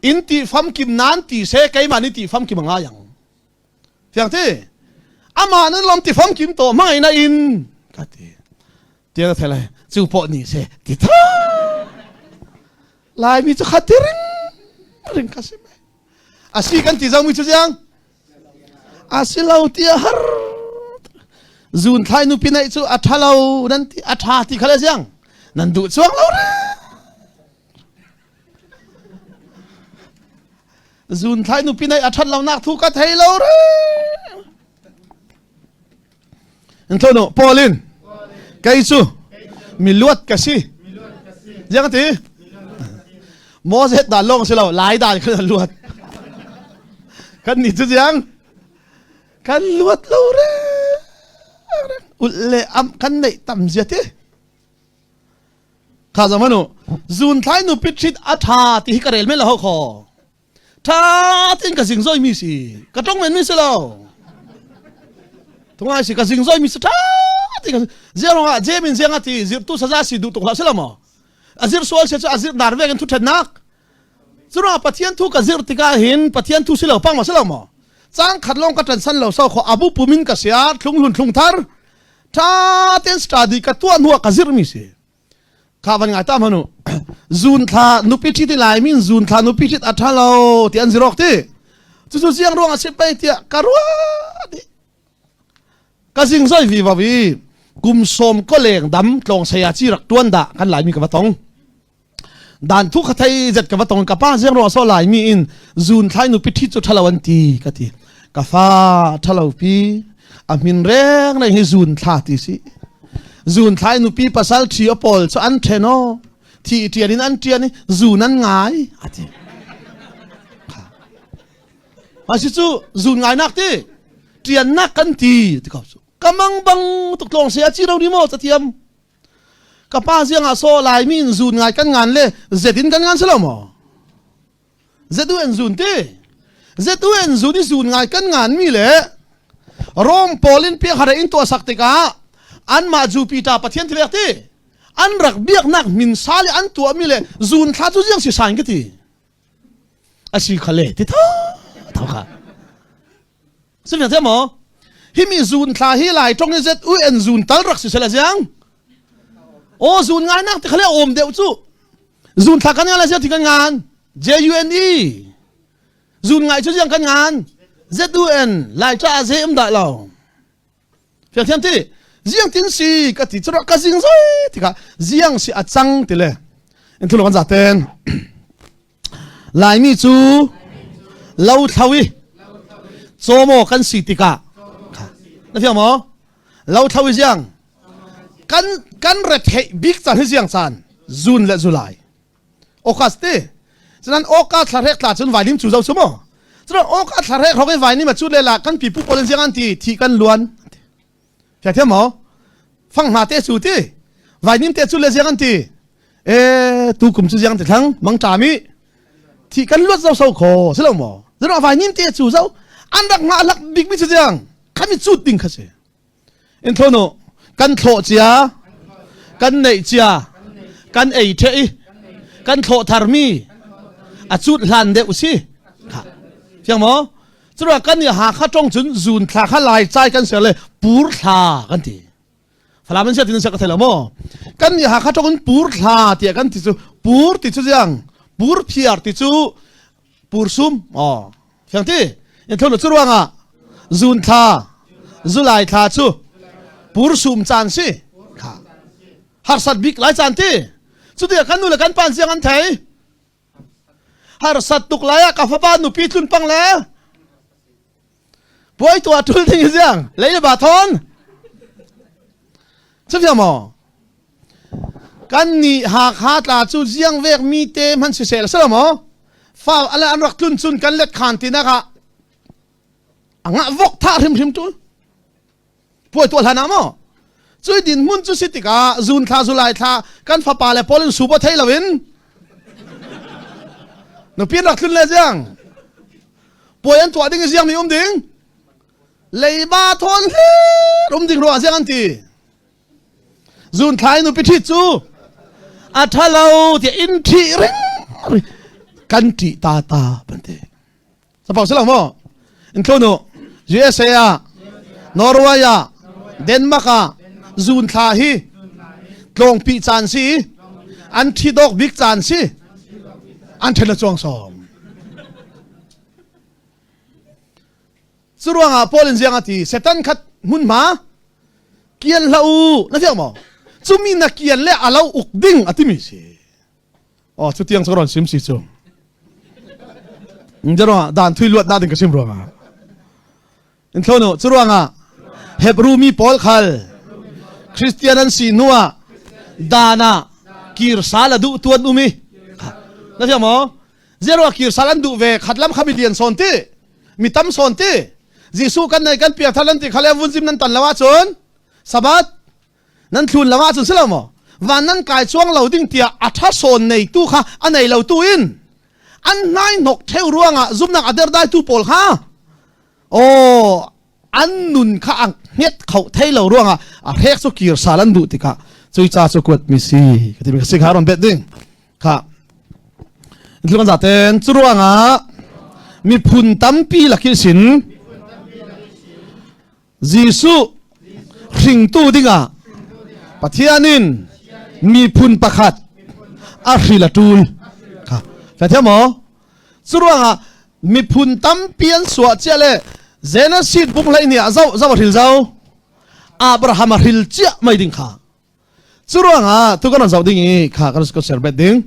in ti famkim nan ti se keimah ni ti famkim anga yang fiang ti ama nan lom ti famkim to mangai na in ka ti tia ka thele chu po ni se ti tha lai mi chu khat ring ring ka si me asi kan ti zang mi chu jiang asilo ti a har zun thlai nu pinai chu a tha lo nan ti a tha ti khale siang nan duh chuang lo re zun thlai nu pinai a that lo nak thu ka thei lo re in tho no Paulin kei chu mi luat ka si yang ti Moses dan long si lo lai dan khan luat kan ni chu jiang kan luat lo re ul le am kan nei tam zia ti kha zamanu zun thlai nu pit thit a tha ti hi ka rel me la ho kho Tha tin ka zing zoi mi si ka tong men mi si lo tungai si ka zing zoi mi si tha tin ka zerong ah jemin zeng ati zir tu saza si du tuk la sila mo azir sual se chu azir dar ve kan thu then nak chura pathian thu ka zir tika hin pathian thu si lo pang ma si lo mo chang khat long ka tan san lo so kho abu pumin ka sia thlung hlun thlung thar tha ten study ka tua nuwa ka zir mi si Kha van ngai ta manu zun thla nupi ṭhit i lai min zun thla nupi ṭhit a ṭha lo ti an zirok ti cucu ziang ruang a si pei tiah ka ruah dih. Ka zing zoi vi va vi kum som ko leng dam tlong saya chi rak tuan da kan lai mi ka va tong. Dan thu kha thei zet ka va tong ka pa ziang ro so lai mi in zun thlai nu pithi chu thalo an ti ka ti. Ka fa thalo pi a min reng reng hi zun thla ti si. Zun thlai nu pi pasal thi a pol chu an theno thi tian in an tian i zun an ngai ati. Masi cu zun ngai nak ti tian nak kan ti ti ko cu. Kamang bang tuk tlong se a chi ro ni mo cathiam. Ka pa ziang ah so lai mi in zun ngai kan ngan le zet in kan ngan selo maw? Zetu en zun ti. Zetu en zun i zun ngai kan ngan mi le Rom pawl in piak hare in tuah sak tikah anmah Jupiter pathian ti ti an rak biaknak min sal i an tuah mi le zun thla cu ziang si sain ka ti asi khale ti tha tha kha Sim te maw? Hi mi zun thla hi lai tong i zet u en zun tal rak si sela ziang. O zun ngai nak ti khale om deuh chu. Zun thla kan ngan la zia ti kan ngan. J U N E. Zun ngai chu ziang kan ngan. Z U N lai cha ze um dah lo. Fiang thiam ti. Ziang tin si ka ti chura ka zing zoi ti ka ziang si a chang ti le. In thulo kan za ten. Laimi cu lo thlo i cawmaw kan si tikah na fiang maw? Lo thlo i ziang kan kan retheih bik caan hi ziang caan June le July August ti cunan August thla hrek tla cun vailim cu zo cu maw cunan August thla hrek hrok i vailim a cu le la kan pipu pawl in ziang an ti thi kan luan Fiang thiam maw? Fang hna te cu ti. Vainim te cu le ziang an ti. E tu kum cu ziang ti thlang mang ṭam i thi kan luat zo so kho si lo maw? Zero vainim te cu zo an rak ngah lak bik mi cu ziang khami cut ding kha si. In thlo kan thlawh cia kan neih cia kan ei the i kan thlawh thar mi a cut hlan deuh si. Fiang maw? Curuang kan nih Hakha ṭong cun zun thla kha lai cai kan ser le pur thla kan ti. Falam an sia tin sia ka thei lo maw? Kan nih Hakha ṭong in pur thla tiah kan ti cu pur ti cu ziang pur phiar ti cu pur sum aw fiang ti in thlo cu ruangah zun thla zulai thla cu pur sum caan si kha harsat bik lai caan ti cu tiah kan nu le kan pa ziang an thei Harsat tuk lai ah ka fapa nupi tlun pang le puai tuah tul ding ziang lei le ba thon chu maw kan nih Hakha tla cu ziang vek mi te hman si sel selo maw fa ala an rak tlun cun kan let khan ti nak ah anga vok tha hrim hrim tul puai tuah hlan ah maw cui din hmun cu si tikah zun thla zulai thla kan fapa le paul in subo thei loin nupi rak tlun le ziang puai an tuah ding ziang mi um ding leiba thawn hlir um ding ruah ziang an ti zun thla in nupi ṭhit cu a ṭhalo tiah in ṭhi ring kan ṭih ta ta ban ti Sapau si lo maw? In thlun u. USA ah, Norway ah, Denmark ah zun thla hi tlawngpi caan si i an thi dawk bik caan si an then a chuang sawm. Cu ruangah Paul in ziang a ti Satan khat hmunhma kian hlah u na fiang maw? Cumi na kian le alo uk ding a timi si. Oh, cu tiang cu ron sim si cu. Jaro dan thui luat na ding ka sim ruangah. In thlono cu ruangah Hebrew mi pawl khal Christian an si nuah dana kir sal a duh tuan umi. Na fiang maw? Zero kir sal an duh ve khat lam kha mi lian son ti mi tam son ti Jesuh kan nei kan piak thar lan ti khale vun zim nan tan lo ahcun Sabbath Nan thlun lo ahcun si lo maw? Van nan kai chuang lo ding tiah a ṭha sawn neitu kha a nei lo tu in an hnaihnok ṭheu ruangah zumnak a derdaitu pawl kha aw an nun kha a hnget kho thei lo ruangah a hrek cu kir sal an duh tikah cui ca cu kuat mi si ka ti mi si kha ron bet ding kha thil kan zaten cu ruangah miphun tampi lakin sin Jesuh hringtu dingah Pathian in miphun pakhat a hril a ṭul. Kha thiam maw? Cu ruangah miphun tampi an suah cia le Genesis bung hlei ni ah zoh zoh a hril zo. Abraham a hril cia mai ding kha. Cu ruangah tu kan zoh ding i kha kan ka share bet ding.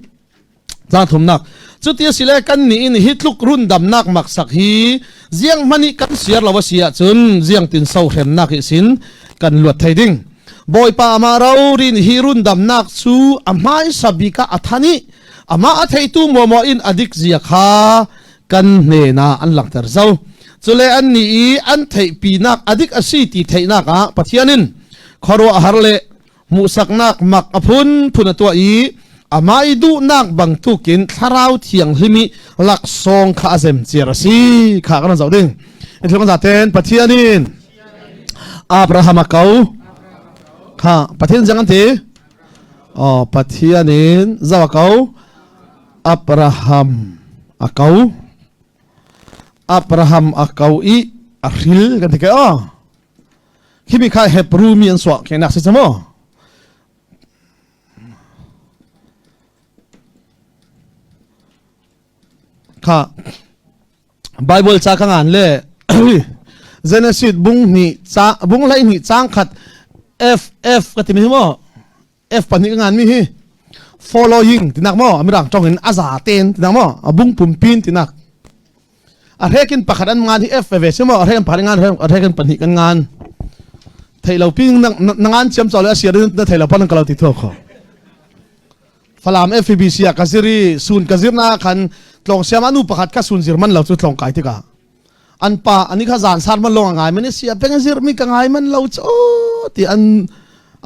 Cang thumnak. Cuti a si le kan nih in hi tluk rundamnak maksak hi ziang hmanh i kan siar lo a si ahcun ziang tin so hremnak hi sin kan luat thei ding. Bawipa amah rorin hi rundamnak cu a hmaisa bik ah a than i amah a theitu muamuah in a dik zia kha kan hnenah an langhter zo. Cule an nih i an theihpinak a dik a si ti theihnak ah Pathian in khuaruahhar le hmuhsaknak mak a phunphun a tuah i amah i duhnak bangtukin thlarau thianghlim i laksawng kha a zemciar a si kha kan zoh ding. Thil kan zaten Pathian in Abraham a ko kha Pathian zang an ti oh Pathian in zau a ko Abraham a ko Abraham a ko i a hril kan ti ke oh Khimi kha Hebrew mi an suah khe nak si maw? Kha Bible ca ka ngan le Genesis bung ni ca bung hlei ni chang khat F F ka ti mi maw? F pahnih ka ngan mi hi following tinak maw mirang tong in aza ten tinak maw a bung pumpin tinak a hrekin pakhat an ngan hi F ve si maw a hrekin pakhat ngan a hrekin pahnih kan ngan thei lo ping na ngan chiam chaw le a siar na thei lo pan ka lo ti tho kho falam FBC a ka ziri sun ka zir na khan tlong siam anu pakhat ka sun zir man lo chu tlong kai tikah an pa ani kha zan sar man long ngai man sia peng zir mi ka ngai man lo cho ti an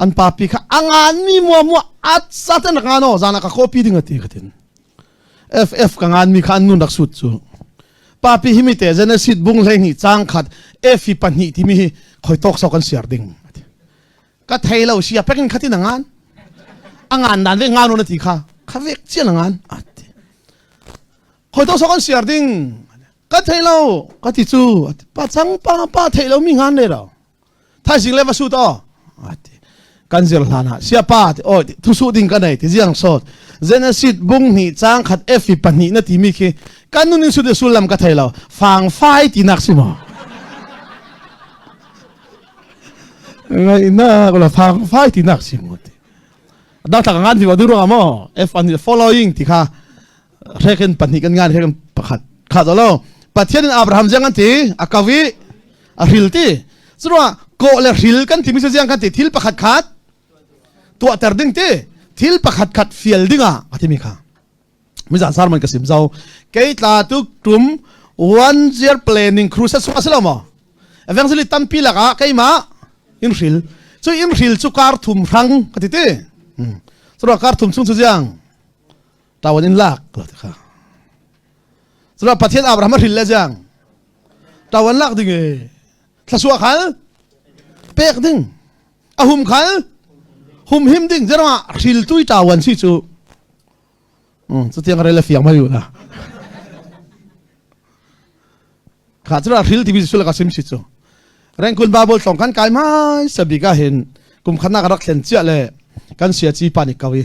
an pa pi kha angan mi mua mua at sa ten nga no zana ka copy ding ati khatin ff ka ngan mi kha an nun rak sut chu pa pi hi mi te genesis bung hlei ni chang khat f hi pahnih ti mi hi khoi tok so kan siar ding ka thei lo sia pekin khatin angan angan dan ve nga no na ti kha kha vek chian angan ati khoi to sok an siar ding ka thei lo ka ti cu pa chang pa pa thei lo mi ngan le lo thaising le va su to ati kan zir hlan ah sia pa ti oi thu su ding ka nei ti ziang sot genesis bung ni chang khat f pahnih na ti mi khi kan nun in su de sullam ka thei lo fang fai ti nak si mo ngai na la fang fai ti nak si mo ti da ta ngan vi wa du ro mo f an following ti kha hreken pahnih kan ngan hreken pakhat kha lo Pathian in Abraham ziang an ti a kawi a hril ti curuah kawh le hril kan timi cu ziang kan ti thil pakhat khat tuahter ding ti thil pakhat khat fial ding ah a timi kha mizan sarman ka sim zo kei tla tu tum one year planning crusade sung asilo mo evangelist tampi lakah keimah in hril cu in hril cu kar thum hrang ka ti ti curuah kar thum chung cu ziang tawan in lak lo ti kha cula pathian abraham a hril le jiang tawan lak ding e thlasua khal pek ding a hum khal hum him ding jarang hril tui tawan si chu chu tiang rel fiang mai la kha cula hril ti bi su la ka sim si chu rengkun babol tlong kan kai mai sabi ka hin kum khana ka rak thlen chia le kan sia chi pa ni kawi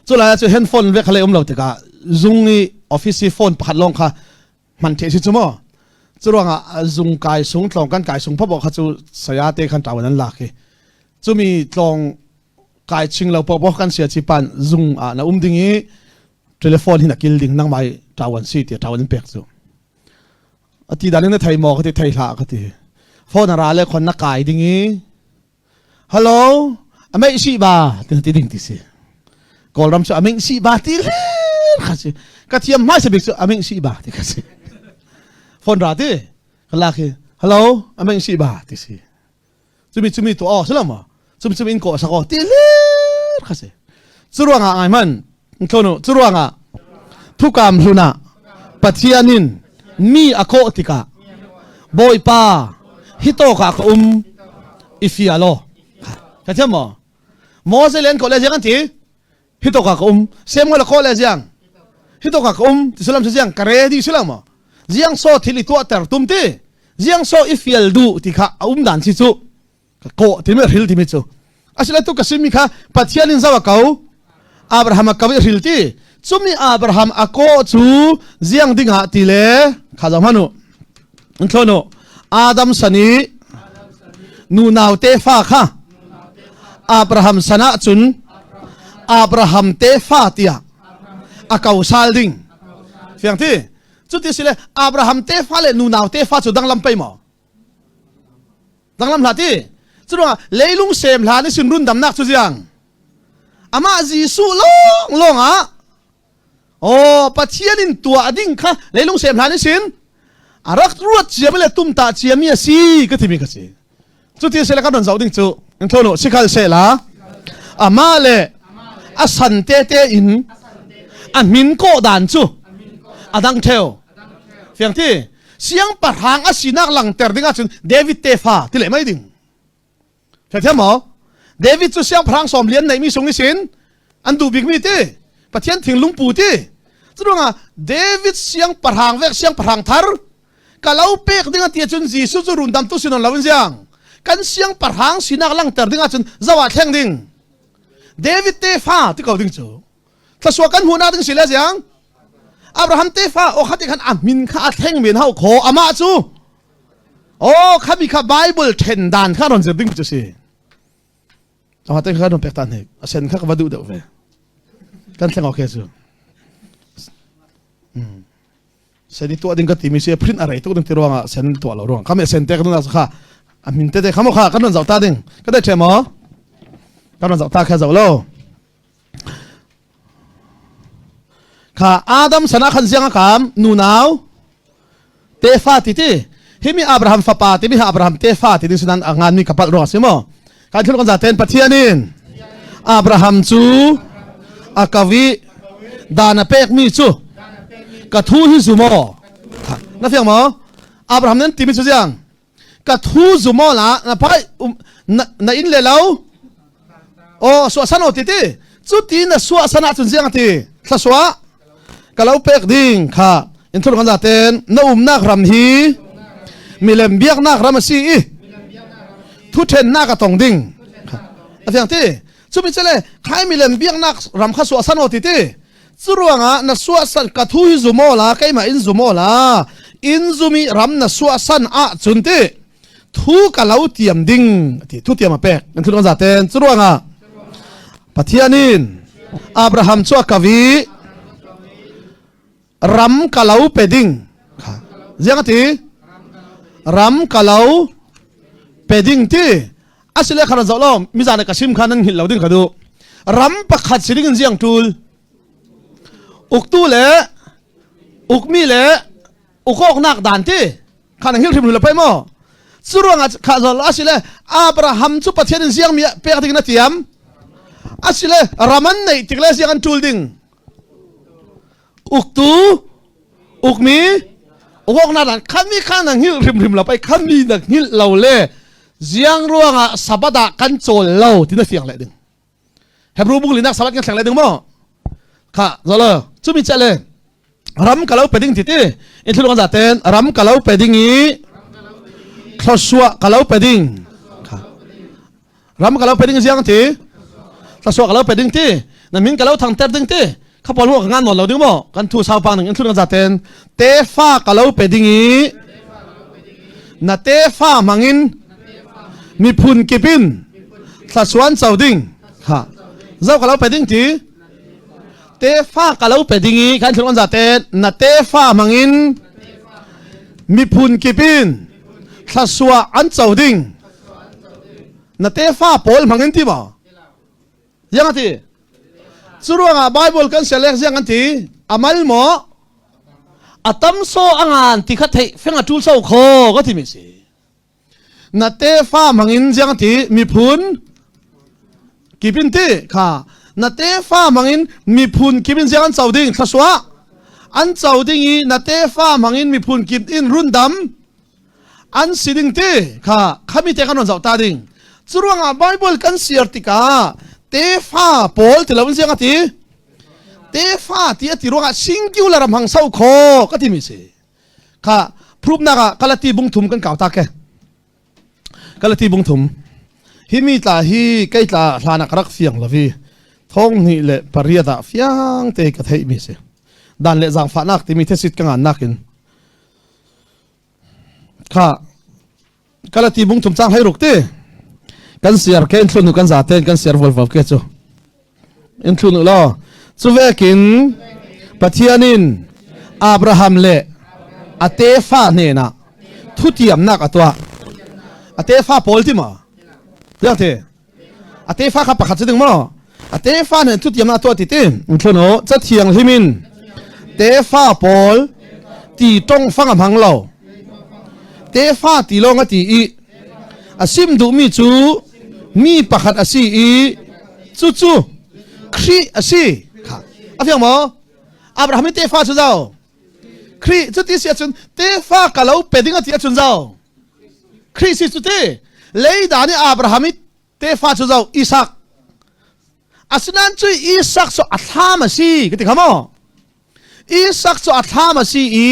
Cu lai cu handphone ve kha le um lo tikah zung i office i phone pakhat lawng kha hman the si cu mu. Cu ruangah zung kai sung tlawng kan kai sung phaw kha cu saya te khan ṭawan an lak i cumi tlawng kai ching lo paoh kan sia chi pan zung ah na um ding i telephone hin a kil ding nangmah i ṭawan si ti ṭawan in pek cu. Ati dan in na thei maw ka ti thei hlah ka ti. Phone a ra le khon na kai ding i Hello, amei si ba ti ti ding ti si. Kawlram cu aming si ba ti lir kha si. Ka thiam hmai sabik cu aming si ba ti kha si. Phone ra ti ka lak hi hello aming si ba ti si. Cumi cumi tu aw salam ma. Cumi cumi in ko sako ti lir kha si. Cu ruangah ngai man thonu cu ruangah thukam hluna Pathian in mi a kawh tikah Bawipa hi tawk ah ka um i fia law ka thiam maw Moses le an kawh le ziang an ti hi tawk ah ka um Samuel a kawh le ziang hi tawk ah ka um ti sulam ziang ka ready si lo maw ziang so thil i tuahter tum ti ziang so i fial duh ti kha a um dan si cu ka kawh timi hril timi cu asile tu ka simi kha Pathian in zau a ko Abraham a ko i hril ti cumi Abraham a kawh cu ziang ding ah ti le kha zong hmanu in thlonu Adam sani. Nunau tefa kha Abraham san ah cun Abraham tefa tiah a ko sal ding. Fiang ti? Cuti sile Abraham tefa le nunau tefa cu danglam pei maw? Danglam hlah ti. Curuangah leilung sem hlan i sin rundamnak cu ziang? Amah Jesuh lawng lawng ah Oh, Pathian in tuah ding kha leilung sem hlan i sin a rak ruat ciami le tumtah ciami a si ka timi ka si. Cuti sele kan ron zoh ding cu in thonu sikhal sehla amah le a san te te in a min kawh dan cu a dang theo. Fiang ti siangpahrang a sinak langter ding ahcun David tefa ti le mai ding. Thiam maw? David cu siangpahrang sawm lian neihmi sung i sin an duh bikmi ti Pathian thinglung pu ti. Curuangah David siangpahrang vek siangpahrang thar ka lo pek ding ati ahcun Jesuh cu rundamtu sinon lo in ziang kan siangpahrang sinak langter ding ahcun zo ah thleng ding David tefa ti ko ding cu thlasua kan hmuhnak ding si le ziang Abraham tefa o kha ti khan a min kha a thleng men hau kho amah cu o kha mi kha Bible then dan kha ron zir ding cu si a te kha ron pek ta hnek a sen kha ka va duh deuh ve kan thleng okay cu sen i tuah ding ka timi si print a rei tuk ding ti ruangah sen tuah lo ruang khame sen te kan kha a min te te khamo kha kan ron zau ta ding ka dai the mo kan ron zau ta kha zau lo Kha Adam sana khan ziang a kam nunau tefa ti ti himi Abraham fapa ti mi Abraham tefa ti ding sinan a ngan mi kapal ruang si mo kan thil kan zaten Pathian in Abraham cu a kawi dan a pek mi cu ka thu hi zu mo na fiang mo Abraham nan ti mi cu ziang ka thu zu mo la na pai na in le lo o suah san o ti ti cu ti na suah san ah cun ziang ti thla suah ka lo pek ding kha in thur kan zaten na umnak ram hi milem biaknak ram a si i thu thennak a tong ding a fiang ti chumi chele khai milem biaknak ram kha suah san o ti ti Curuangah na suahsan ka thu hi zum aw la keimah in zum aw la in zumi ram na suahsan ah cun ti thu ka lo tiam ding ti thu tiam a pek nan thu za ten curuangah Pathian in Abraham cu a kavi ram ka lo pe ding ziang ati ram ka lo pe ding ti asile khan zoh lo mizan ka sim kha nan hngilh lo ding ka duh ram pakhat si ding in ziang tul uktu le ukmi le ukawknak dan ti khan hngilh hrim lo pai mo curuangah kha zol asile Abraham cu Pathian in ziang mi pek ding na tiam asile raman nei tik le ziang an tul ding uktu ukmi ukawknak dan khan mi kha na hngilh hrimhrim lo pai khan mi na hngilh lo le ziang ruangah sabbath ah kan cawl lo ti na fiang leh ding Hebrew bung linak sabbath kan thleng leh ding maw kha zolo chumi che le ram ka lo pe ding ti ti in thil kan zaten ram ka lo pe ding i thlosua ka lo pe ding kha ram ka lo pe ding ziang ti thlosua ka lo pe ding ti na min ka lo thang ter ding ti kha pawl ho ka ngan non lo ding mo kan thu sau pang ning in thul kan zaten tefa ka lo pe ding i na tefa mangin miphun kipin thlasuan cho ding kha zo ka lo pe ding ti tefa ka lo pe ding i kan thul kan zaten na tefa mangin miphun kipin thlasua an cho ding na tefa pawl mangin ti ma Yang ati. Curuangah Bible kan selek ziang an ti. Amal mo atam so angan ti kha thei feng a tul so kho ka ti mi si. Na tefa mangin ziang ti miphun kipin ti kha na tefa mangin miphun kipin ziang an cho ding thlasua an cho ding i na tefa mangin miphun kip in rundam an si ding ti kha khami te kan on zoh ta ding curuangah bible kan siar tikah tefa pawl ti lo in siang ati tefa ti ati ruangah singular hmang so kho ka ti mi si kha proof nak ah kalati bung thum kan kau ta ke kalati bung thum hi mi tla hi kei tla hlana karak fiang lavi thong ni le pariat ah fiang te ka thei mi si dan le zang fa nak ti mi thesit ka ngan nakin Kha. Galati bung thum chang hlei ruk ti. Kan siar ke in thlun kan zaten kan siar vol vol ke chu. In thlun lo. Chu vekin Pathianin Abraham le a tefa hnenah thutiamnak a tuah. A tefa pawl ti ma? Tiang ti. A tefa kha pakhat si ding maw? A tefa nih thutiamnak a tuah ti ti. In thlun u. Cathiang hlimin tefa pawl ti tong fang a hmang lo. Tefa ti lawng a ti i a sim duhmi cu mi pakhat a si i cucu Khrih a si. Kha a fiang maw? Abraham i tefa cu zau. Khrih cu ti si ahcun tefa ka lo pe ding a ti ahcun zau. Khrih si cu ti. Leidah nih Abraham i tefa cu zau Isak. Asinain cu Isak cu a thlam a si ka ti kha maw? Isak cu a thlam a si i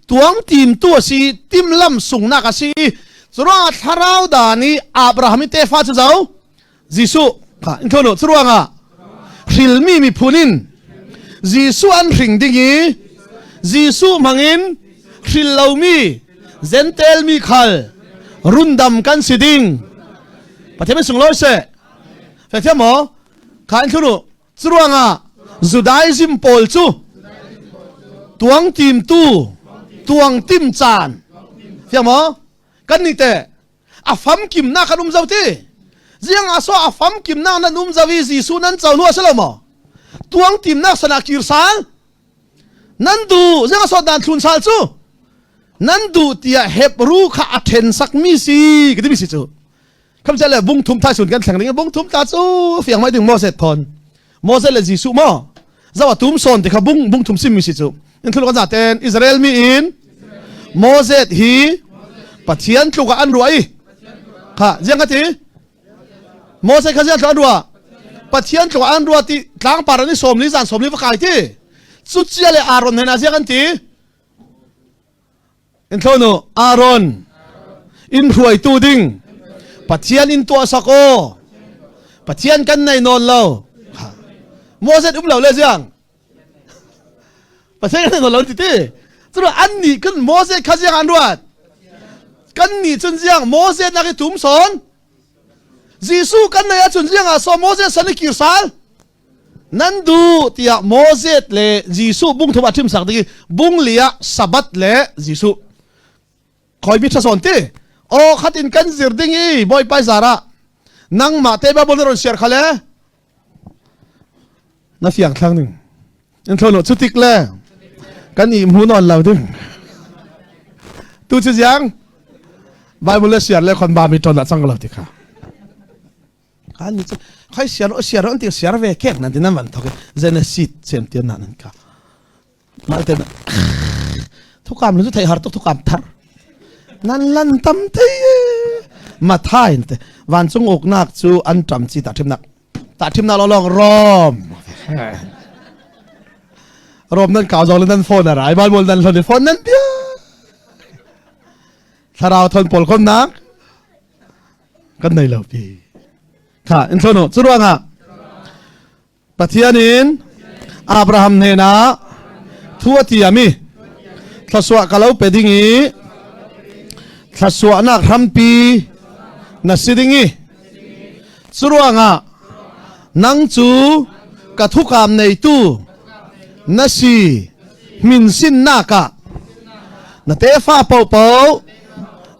tuang timtu a si timlam sungnak a si i curuangah thlarau dan i Abraham i tefa cu zo Jesuh kha in thonu curuangah hrilmi miphun in Jesuh an hring ding i Jesuh hmangin hril lomi Jentail mi khal rundam kan si ding Pathian min sunglawi seh Fethiam maw kha in thunu Curuangah Judaism pawl cu tuang timtu tuang tim caan fiang maw kan nih teh a famkimnak kan um zo ti ziang ah so a famkimnak nan um zo i Jesuh nan co hnu a si lo maw tuang timnak sana kir sal nan du ziang ah so dan thlun sal cu nan duh tiah Hebrew kha a then sakmi si ka ti mi si cu Kham le bung thum thai sun kan thleng ding bung thum ta cu fiang mai ding Moses thon Moses le Jesuh mo zawa tum son ti kha bung bung thum sim mi si cu in thul kan zaten Israel mi in Moses hi Pathian tluk ah an ruah i kha ziang ka ti Moses kha ziang tluk an ruah Pathian tluk ah an ruah ti tlangpar an i sawm li zan sawm li va kai ti cu cia le Aaron hna ziang an ti In thlonu Aaron in hruaitu ding Pathian in tuah sak aw Pathian kan nei nawn lo Moses um lo le ziang Pathian kan nei nawn lo ti ti cu an nih kun Moses kha ziang an ruat kan nih cun ziang Moses nak i tum sawn Jesuh kan nei ahcun ziang ah so Moses san i kir sal Nan duh tiah Moses le Jesuh bung thum a thim sak ding i bung li ah Sabbath le Jesuh khoi mi ṭha sawn ti aw khat in kan zir ding i Bawipa zar ah nangmah te Bible na ron share kha le na fiang thlang ning in thlo cu tik le kan i hmu non lo ding tu chu ziang Bible le share le khon ba mi ton ah cang lo ti kha Kan ni cu khai siar o siar an ti siar ve kek nan ti nan van thok Genesis sem tian na nan ka mal te thukam lu thei har tuk thukam thar nan lan tam te ma thai te van chung ok nak chu an tam chi ta thim nak ta thim na lo long rom rom nan kaw zong le nan phone a rai bal bol nan hlon phone nan bia thlarau thon pol kon nak kan nei lo pi kha in thlono cu ruangah Pathian in Abraham hnenah thu a tiam i thluachuah ka lo pe ding i thluachuahnak hrampi na si ding i cu ruangah nang cu ka thukam neitu na si hminsinnak ah na tefa paohpaoh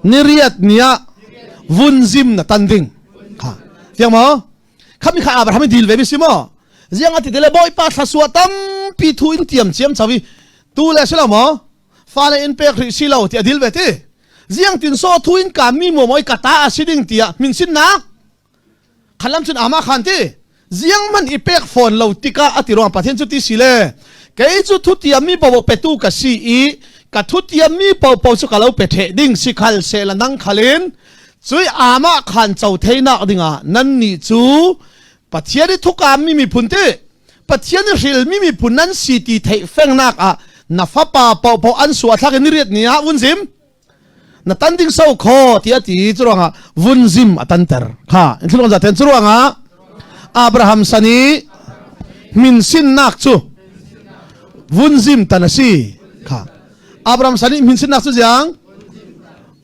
niriat ni ah vunzim na tan ding kha fiang maw khami kha Abraham i dil ve mi si maw ziang ati tele bawipa thlasua tampi thu in tiam chiam chawi tu le si lo maw fale in pek rih si lo ti a dil ve ti ziang tin so thu in ka mi mo moi kata a si ding tiah min sin nak khalam cun ama khan ti ziang man i pek fawn lo tikah ati ruang Pathian cu ti si le kei cu thu tiam mi paoh petu ka si i ka thu tiam mi paoh cu ka lo pe theh ding si khal se la nang khalin cui ama khan cho theinak dingah nan nih cu Pathian i thukam mi miphun ti Pathian i hril mi miphun nan si ti theih fengnak ah na fapa paoh an suah thlak in riat ni ah vun zim na tan ding so kho ti a ti cu ruangah vunzim a tanter kha in thil za ten cu ruangah Abraham san i minsinnak cu vunzim tan a si kha Abraham san i minsinnak cu ziang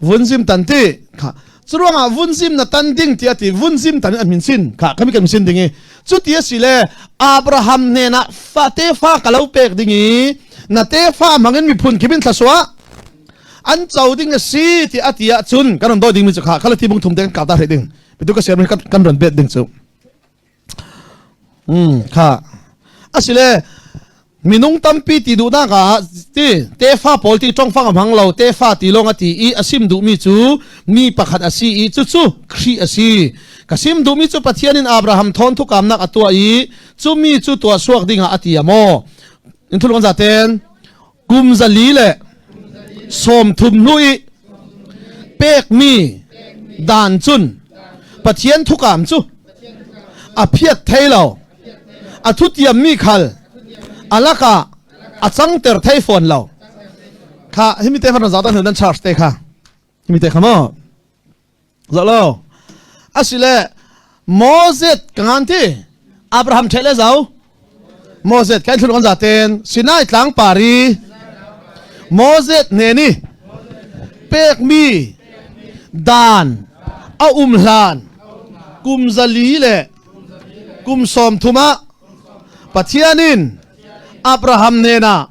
vunzim tan ti kha. Curuangah vunzim na tan ding ti ati vunzim tan an min sin kha kami kan sin ding i cuti a si le Abraham hnenah fa tefa ka lo pek ding i na tefa hmangin miphun kip in thlasua an co ding a si ti ati ahcun kan ron doi ding mi cu kha khala ti bung thum te kan kau ta hreh ding bitu ka siam kan ron bet ding cu Kha asile minung tampi ti duhnak ah ti tefa pawl ti tongfang a hmang lo tefa ti lawng a ti i a sim duhmi cu mi pakhat a si i cucu Khrih a si. Ka sim duhmi cu Pathian in Abraham thawn thukamnak a tuah i cu mi cu tuah suak dingah a ti a maw? In thulung zaten kum 400 le 30 hnu i pekmi dan cun Pathian thukam cu a phiat thei lo a thutiammi khal a lakah a cangter thei fawn lo kha himi te fan zata nan charge te kha himi te kha mo Zoh lo. Asile Moses ka ngan ti. Abraham ṭhe le zo. Moses kan thlun kan zaten Sinai tlang pari Moses ne ni pekmi dan a um hlan kum 400 le kum 30 ah Pathian in Abraham hnenah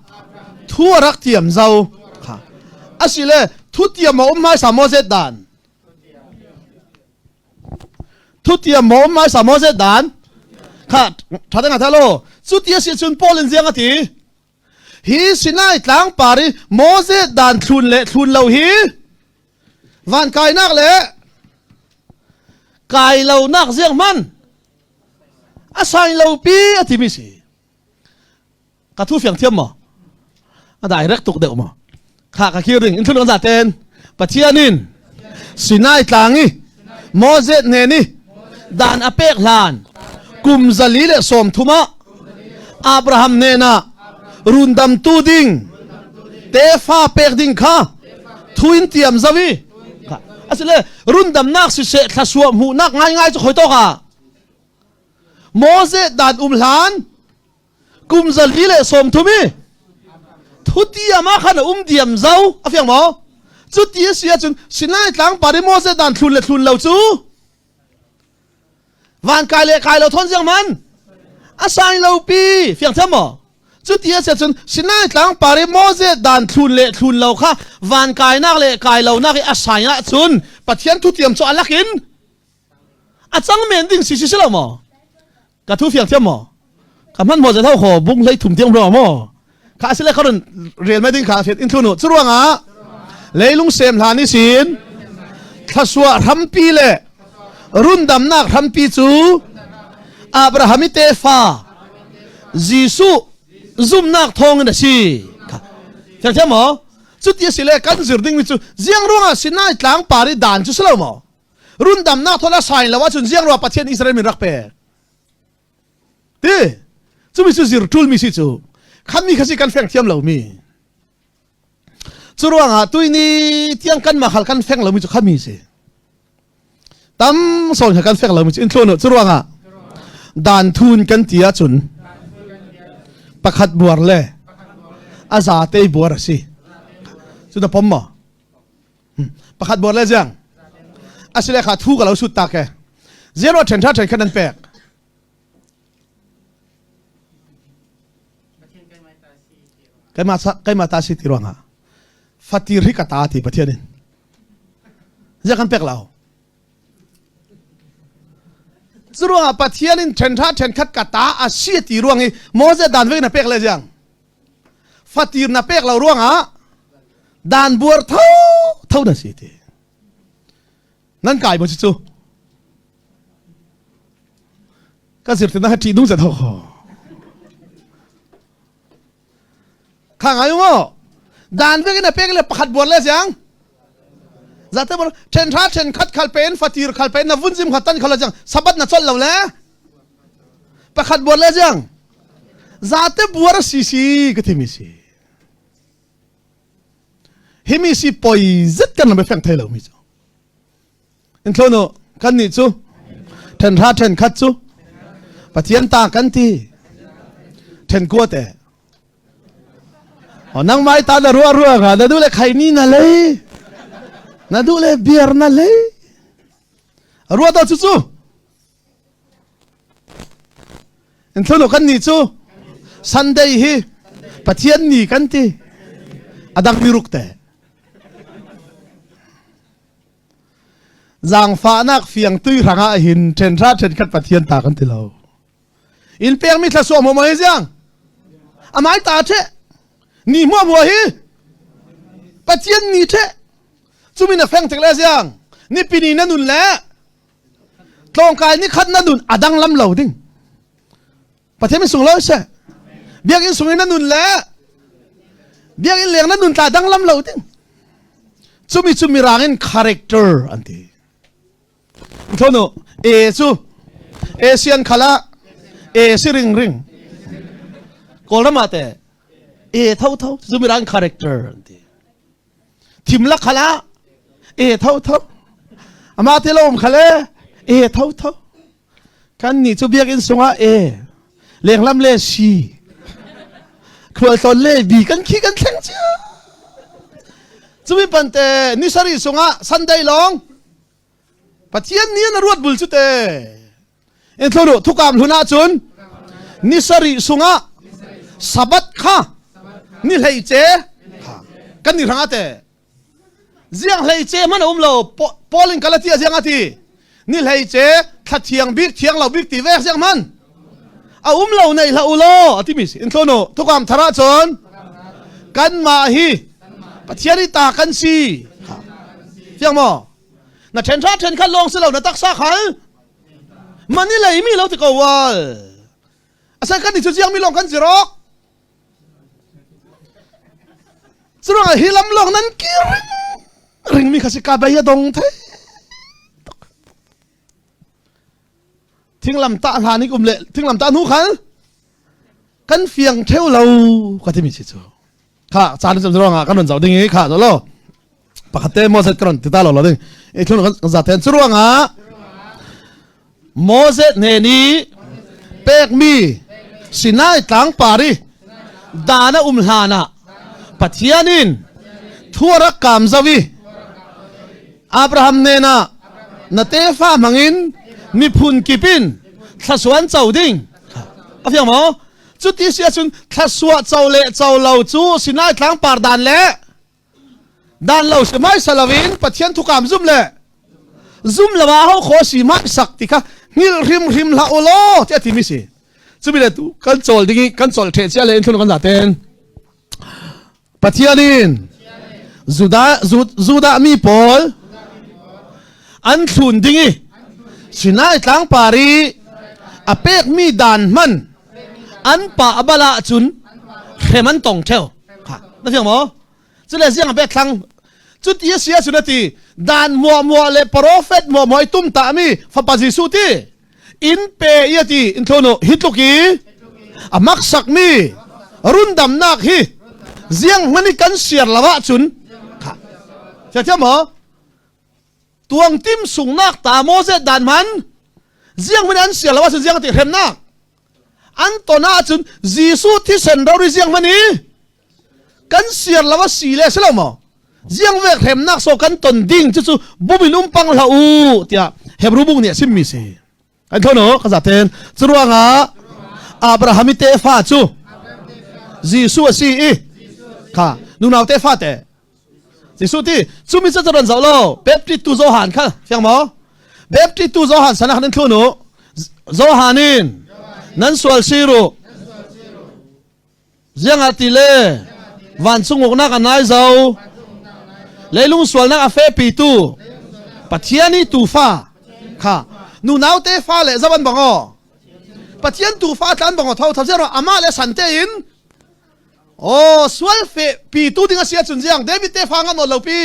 thu a rak tiam zo kha asile thu tiam a um hmaisa Moses dan thu tiam ma um hmaisa Moses dan kha tha te nga lo cu ti a si cun Paul in ziang a ti hi Sinai tlang par i Moses dan thlun le thlun lo hi van kainak le kai lo nak ziang man a sai lo pi a ti mi si ka thu fiang thiam maw a direct tuk deuh maw kha ka khi ring in thun za ten Pathian in Sinai tlang i Moses ne ni dan a pek hlan kum 430 ah Abraham hnenah rundamtu ding tefa pek ding kha thuin tiam zawi asile rundamnak siseh thlasua hmuhnak ngaingai cu khoi tawk ah Moses dan um hlan kum 430 i thutiam ah khan a um diam zo a fiang maw cu ti a si ahcun Sinai tlang par i Moses dan thlun le thlun lo cu van kai le kai lo thon ziang man a sai lo pi fiang thiam maw cu ti a si ahcun Sinai tlang par i Moses dan thlun le thlun lo kha van kainak le kai lonak i a sai ahcun Pathian thutiam cu a lakin a cang men ding si si si lo maw ka thu fiang thiam maw ka hman maw zethau kho bung hlei thum tiang ruang maw kha asile kharun rel mai ding kha fet in thunu curuangah leilung sem hlan i sin thlasua hrampi le rundamnak hrampi cu Abraham i tefa Jesuh zumnak thawngin a si thiang thiam maw cuti a si le kan zir dingmi cu ziang ruangah Sinai tlang par i dan cu si lo maw Rundamnak thawn a sain lo ahcun ziang rua Pathian Israel min rak pek. Ti cumi cu zir ṭul mi si cu khan mi kha si kan feng thiam lo mi. Cu ruangah tuini tiang kan mahal kan feng lo mi cu khami si. Tam sawn kha kan feng lo mi cu in thlun cu ruangah dan thun kan ti ahcun pakhat buar le a za te buar a si. Cu na pom maw? Pakhat bor le ziang asile kha thu ka lo sut ta ke zero then tha then khan an pek keimah ta si ti ruangah fatir hi ka ta ti Pathian in zia kan pek lo cu ruangah Pathian in then tha then khat ka ta a si ti ruang i Moses dan vek na pek le ziang fatir na pek lo ruangah dan buar tho tho na si ti nan kai mo cu ka zir te na ṭi dung zat ho kha ngai ngo dan vek in a pek le pakhat buar le siang zate bor then tha then khat khal pen fatir khal pen na vun zim khat tan khal jang sabat na chol lo le pakhat buar le jiang zate buar si si ka thimi si himi si poi zet kan lam feng thei lo mi chu in thlo kan ni chu then tha then khat chu pathian ta kan ti then ko te nang mai ta na rua rua nga na du le khai ni na lei na du le beer na lei. Ruat cu cu. In thlu kan ni cu Sunday hi Pathian ni kan ti. Adang ni ruk te. Zaangfahnak fiang tui hrangah hin ṭhenhra ṭhenkhat Pathian ta kan ti lo. In pekmi thlasawm mo hi ziang amai ta ṭhe ni hmuah hmuah hi Pathian ni ṭhe cumi na feng tek le ziang ni pini na nun le tlawngkai ni khat na nun adang lam lo ding Pathian min sung lo seh biakinn sung in na nun le biakinn leng na nun tla dang lam lo ding cumi cu mirang in character an ti thono e cu Asian khala e si ring ring kawlram ah te e tho tho cu mirang character an ti thim la khala e tho tho ama te lo um khale e tho tho Kan nih cu biakinn sungah e lenglam le si khualtlawn le bi kan khi kan thleng cia. Cumi pante ni sarih sungah Sunday lawng Pathian nih na ruat bul cu te. In thlu thukam hlun ahcun ni sarih sungah Sabbath kha ni hlei ce kan ni hrang ate Ziang hleice hmanh a um lo. Paul in Galatia ziang a ti. Ni hleice thla thiang bik thiang lo bik ti vek ziang hman. A um lo nei hlah u law a timi si. In thlonu thukam thar ahcun kanmah hi Pathian i ta kan si. Fiang maw? Na ṭhen ṭha ṭhen khat lawng si lo na taksa khal. Mani lei mi lo ti ko wal. Asa kan ni cu ziang mi lawng kan zirok. Curuangah hi lam lawng nan kir ringmi kha si ka bei a dong thei thinglam tah hlan i kum le thinglam tah hnu khal kan fiang theu lo ka timi si cu kha caan cam ruangah kan ron zoh ding i kha lo pakhat te Moses kan ron ti ta lo lo ding i thlun kan za ten cu ruangah Moses hnen i pekmi Sinai tlangpar i dan a um hlan ah Pathian in thu a rak kaam zau i Abraham nen ah na tefa hmangin miphun kip in thlasuan co ding a fiang maw cuti si ahcun thlasuah co le co lo cu Sinai tlangpar dan le Dan lo si mai saloin Pathian thukam zum le zum lo ah ho kho si mai sak ti kha hngilh hrim hrim hlah u law tiah ti mi si cumi le tu kan cawl ding i kan cawl the cia le in thlun kan za ten Pathian in Judah Judah mi pawl an thlun ding i Sinai tlangpar i a pekmi dan hman an pa a bal ahcun hrem an tong theo kha na fiang maw cule ziang a pek thlang cuti a si ahcun a ti dan muah muah le profet muah muah i tum ta mi fapa Jesuh ti in pe i a ti in thlonu hi tluk i a maksak mi rundamnak hi ziang hmani kan siar lo ahcun kha thiam maw tuangtim sungnak ta Moses dan man ziang hmanh an sial lo ahcun ziang ti hremnak an ton ahcun Jesuh thisen rori ziang hmanh i kan siar lo a si le si lo maw ziang vek hremnak so kan ton ding cu cu bumin um pang hlah u tiah Hebrew bung nih a chimmi si Kan thono ka zaten curuangah Abraham i tefa cu Jesuh a si i kha nunau tefa te Jesuh ti cumi cu ron zoh lo Baptist tu Johan kha fiang maw Baptist tu Johan sana khan thlun u Johan in nan sual siru ziangah ti le vancung uknak a nai zo leilung sualnak a fehpitu Pathian i tuufa kha nunau tefa le zaban bang aw Pathian tuufa tlan bang aw tho tho zero amah le san tein aw sual fe pitu ding a si ahcun ziang David tefa nga nawl lo pi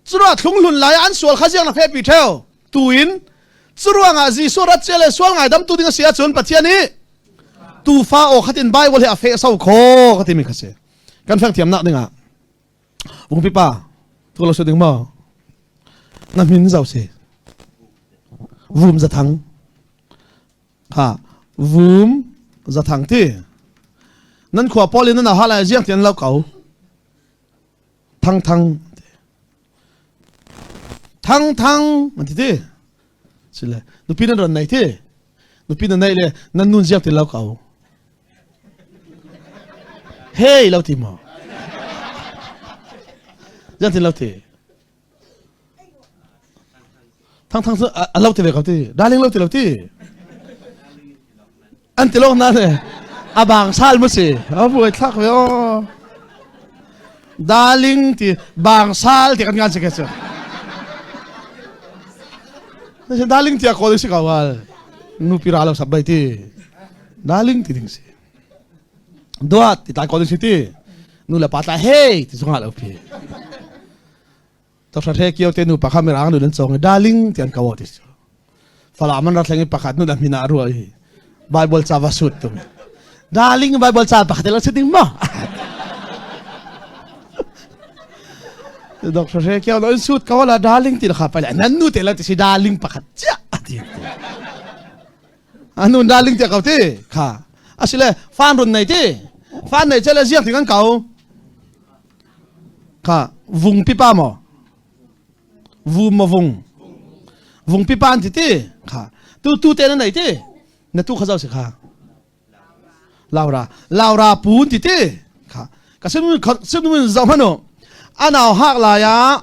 Curuah thlunghlun lai an sual kha ziang na fehpi theo tu in curuangah Jesuh rat cia le sual ngaidamtu ding a si ahcun Pathian i tufa aw khatin Bible hi a feh so kho ka timi kha si kan feng thiamnak dingah vungpi pa tu lo su ding maw na min zau si vum zathang ha vum zathang ti nan khua pawl in nan ha lai ziang tian lo ko Thang thang thang thang an ti ti. Sile nupi nan ron nei ti. Nupi nan nei le nan nun ziak ti lo ko. Hey lo ti mo. Ziak ti lo ti. Thang thang a lo ti ve ko ti. Darling lo ti lo ti. An ti lo na le a bang sal mu si. A buai thlak ve o. Darling ti bang sal ti kan ngan si ke chu. Na darling ti a ko si ka wal. Nu pi ra lo sab bai ti. Darling ti ding si. Duat ti tai ko ding si ti. Nu le pa tla hey ti zongah lo pi. Dr. Hre Kio te nu pakhat mirang nu nan cawng i darling ti an ko ti cu. Falam an ra thleng i pakhat nu dan hmin ah ruah i Bible ca va sut tum. Darling Bible ca pakhat lo ding ma. Dr. Hre Kio lo in sut ko la darling ti la kha pa nan nu te la ti si darling pakhat chia ti. Anu darling ti ko ti kha. Asile fan run nei ti. Fan nei che le ziang ti kan kau. Kha vung pipa maw? Vum maw vung? Vung pipa an ti ti. Kha tu tu te na nei ti. Na tu kha zau si kha. Laura Laura pu ti ti. Kha ka sim sim mun zau hmanu. Anau hak lai ah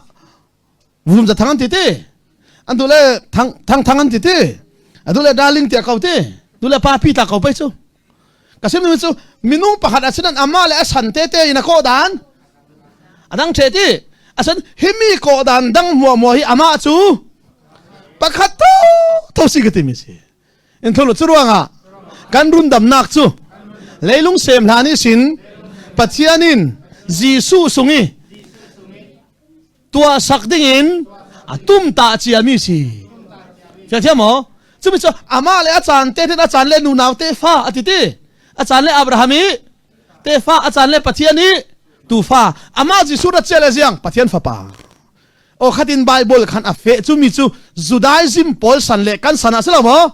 vum za thang an ti ti. An tu le thang thang thang an ti ti. Atu le darling tia ko ti. Tu le pa pi ta ko pai chu. Ka sim cu minung pakhat asinan amah le a san te te in a kawh dan a dang the ti asan himi kawh dan dang mua mua hi amah cu pakhat to tho si ka timi si in tholo cu ruangah kan rundamnak cu leilung sem hlan i sin Pathian in Jesuh sung i tuah sak ding in a tum ta ciami si fiang thiam maw cumi cu amah le a caan te a caan le nunau tefa a ti ti a caan le Abraham i tefa a caan le Pathian i tufa amah Jesuh rat cia le ziang Pathian fapa o khatin Bible khan a fe cumi cu Judaism pawl san le kan san ah si lo maw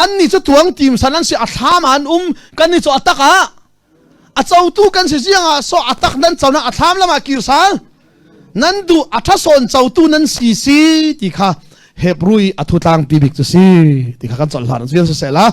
an ni cu tuang tim san an si a thlam an um kan ni cu a tak ah a cotu kan si ziang ah so a tak nan co na a thlam lam ah kir sal nan duh a ṭhasawn cotu nan si si ti kha Hebrew i a thutlang pi bik cu si ti kha kan colh hlan vial siseh la.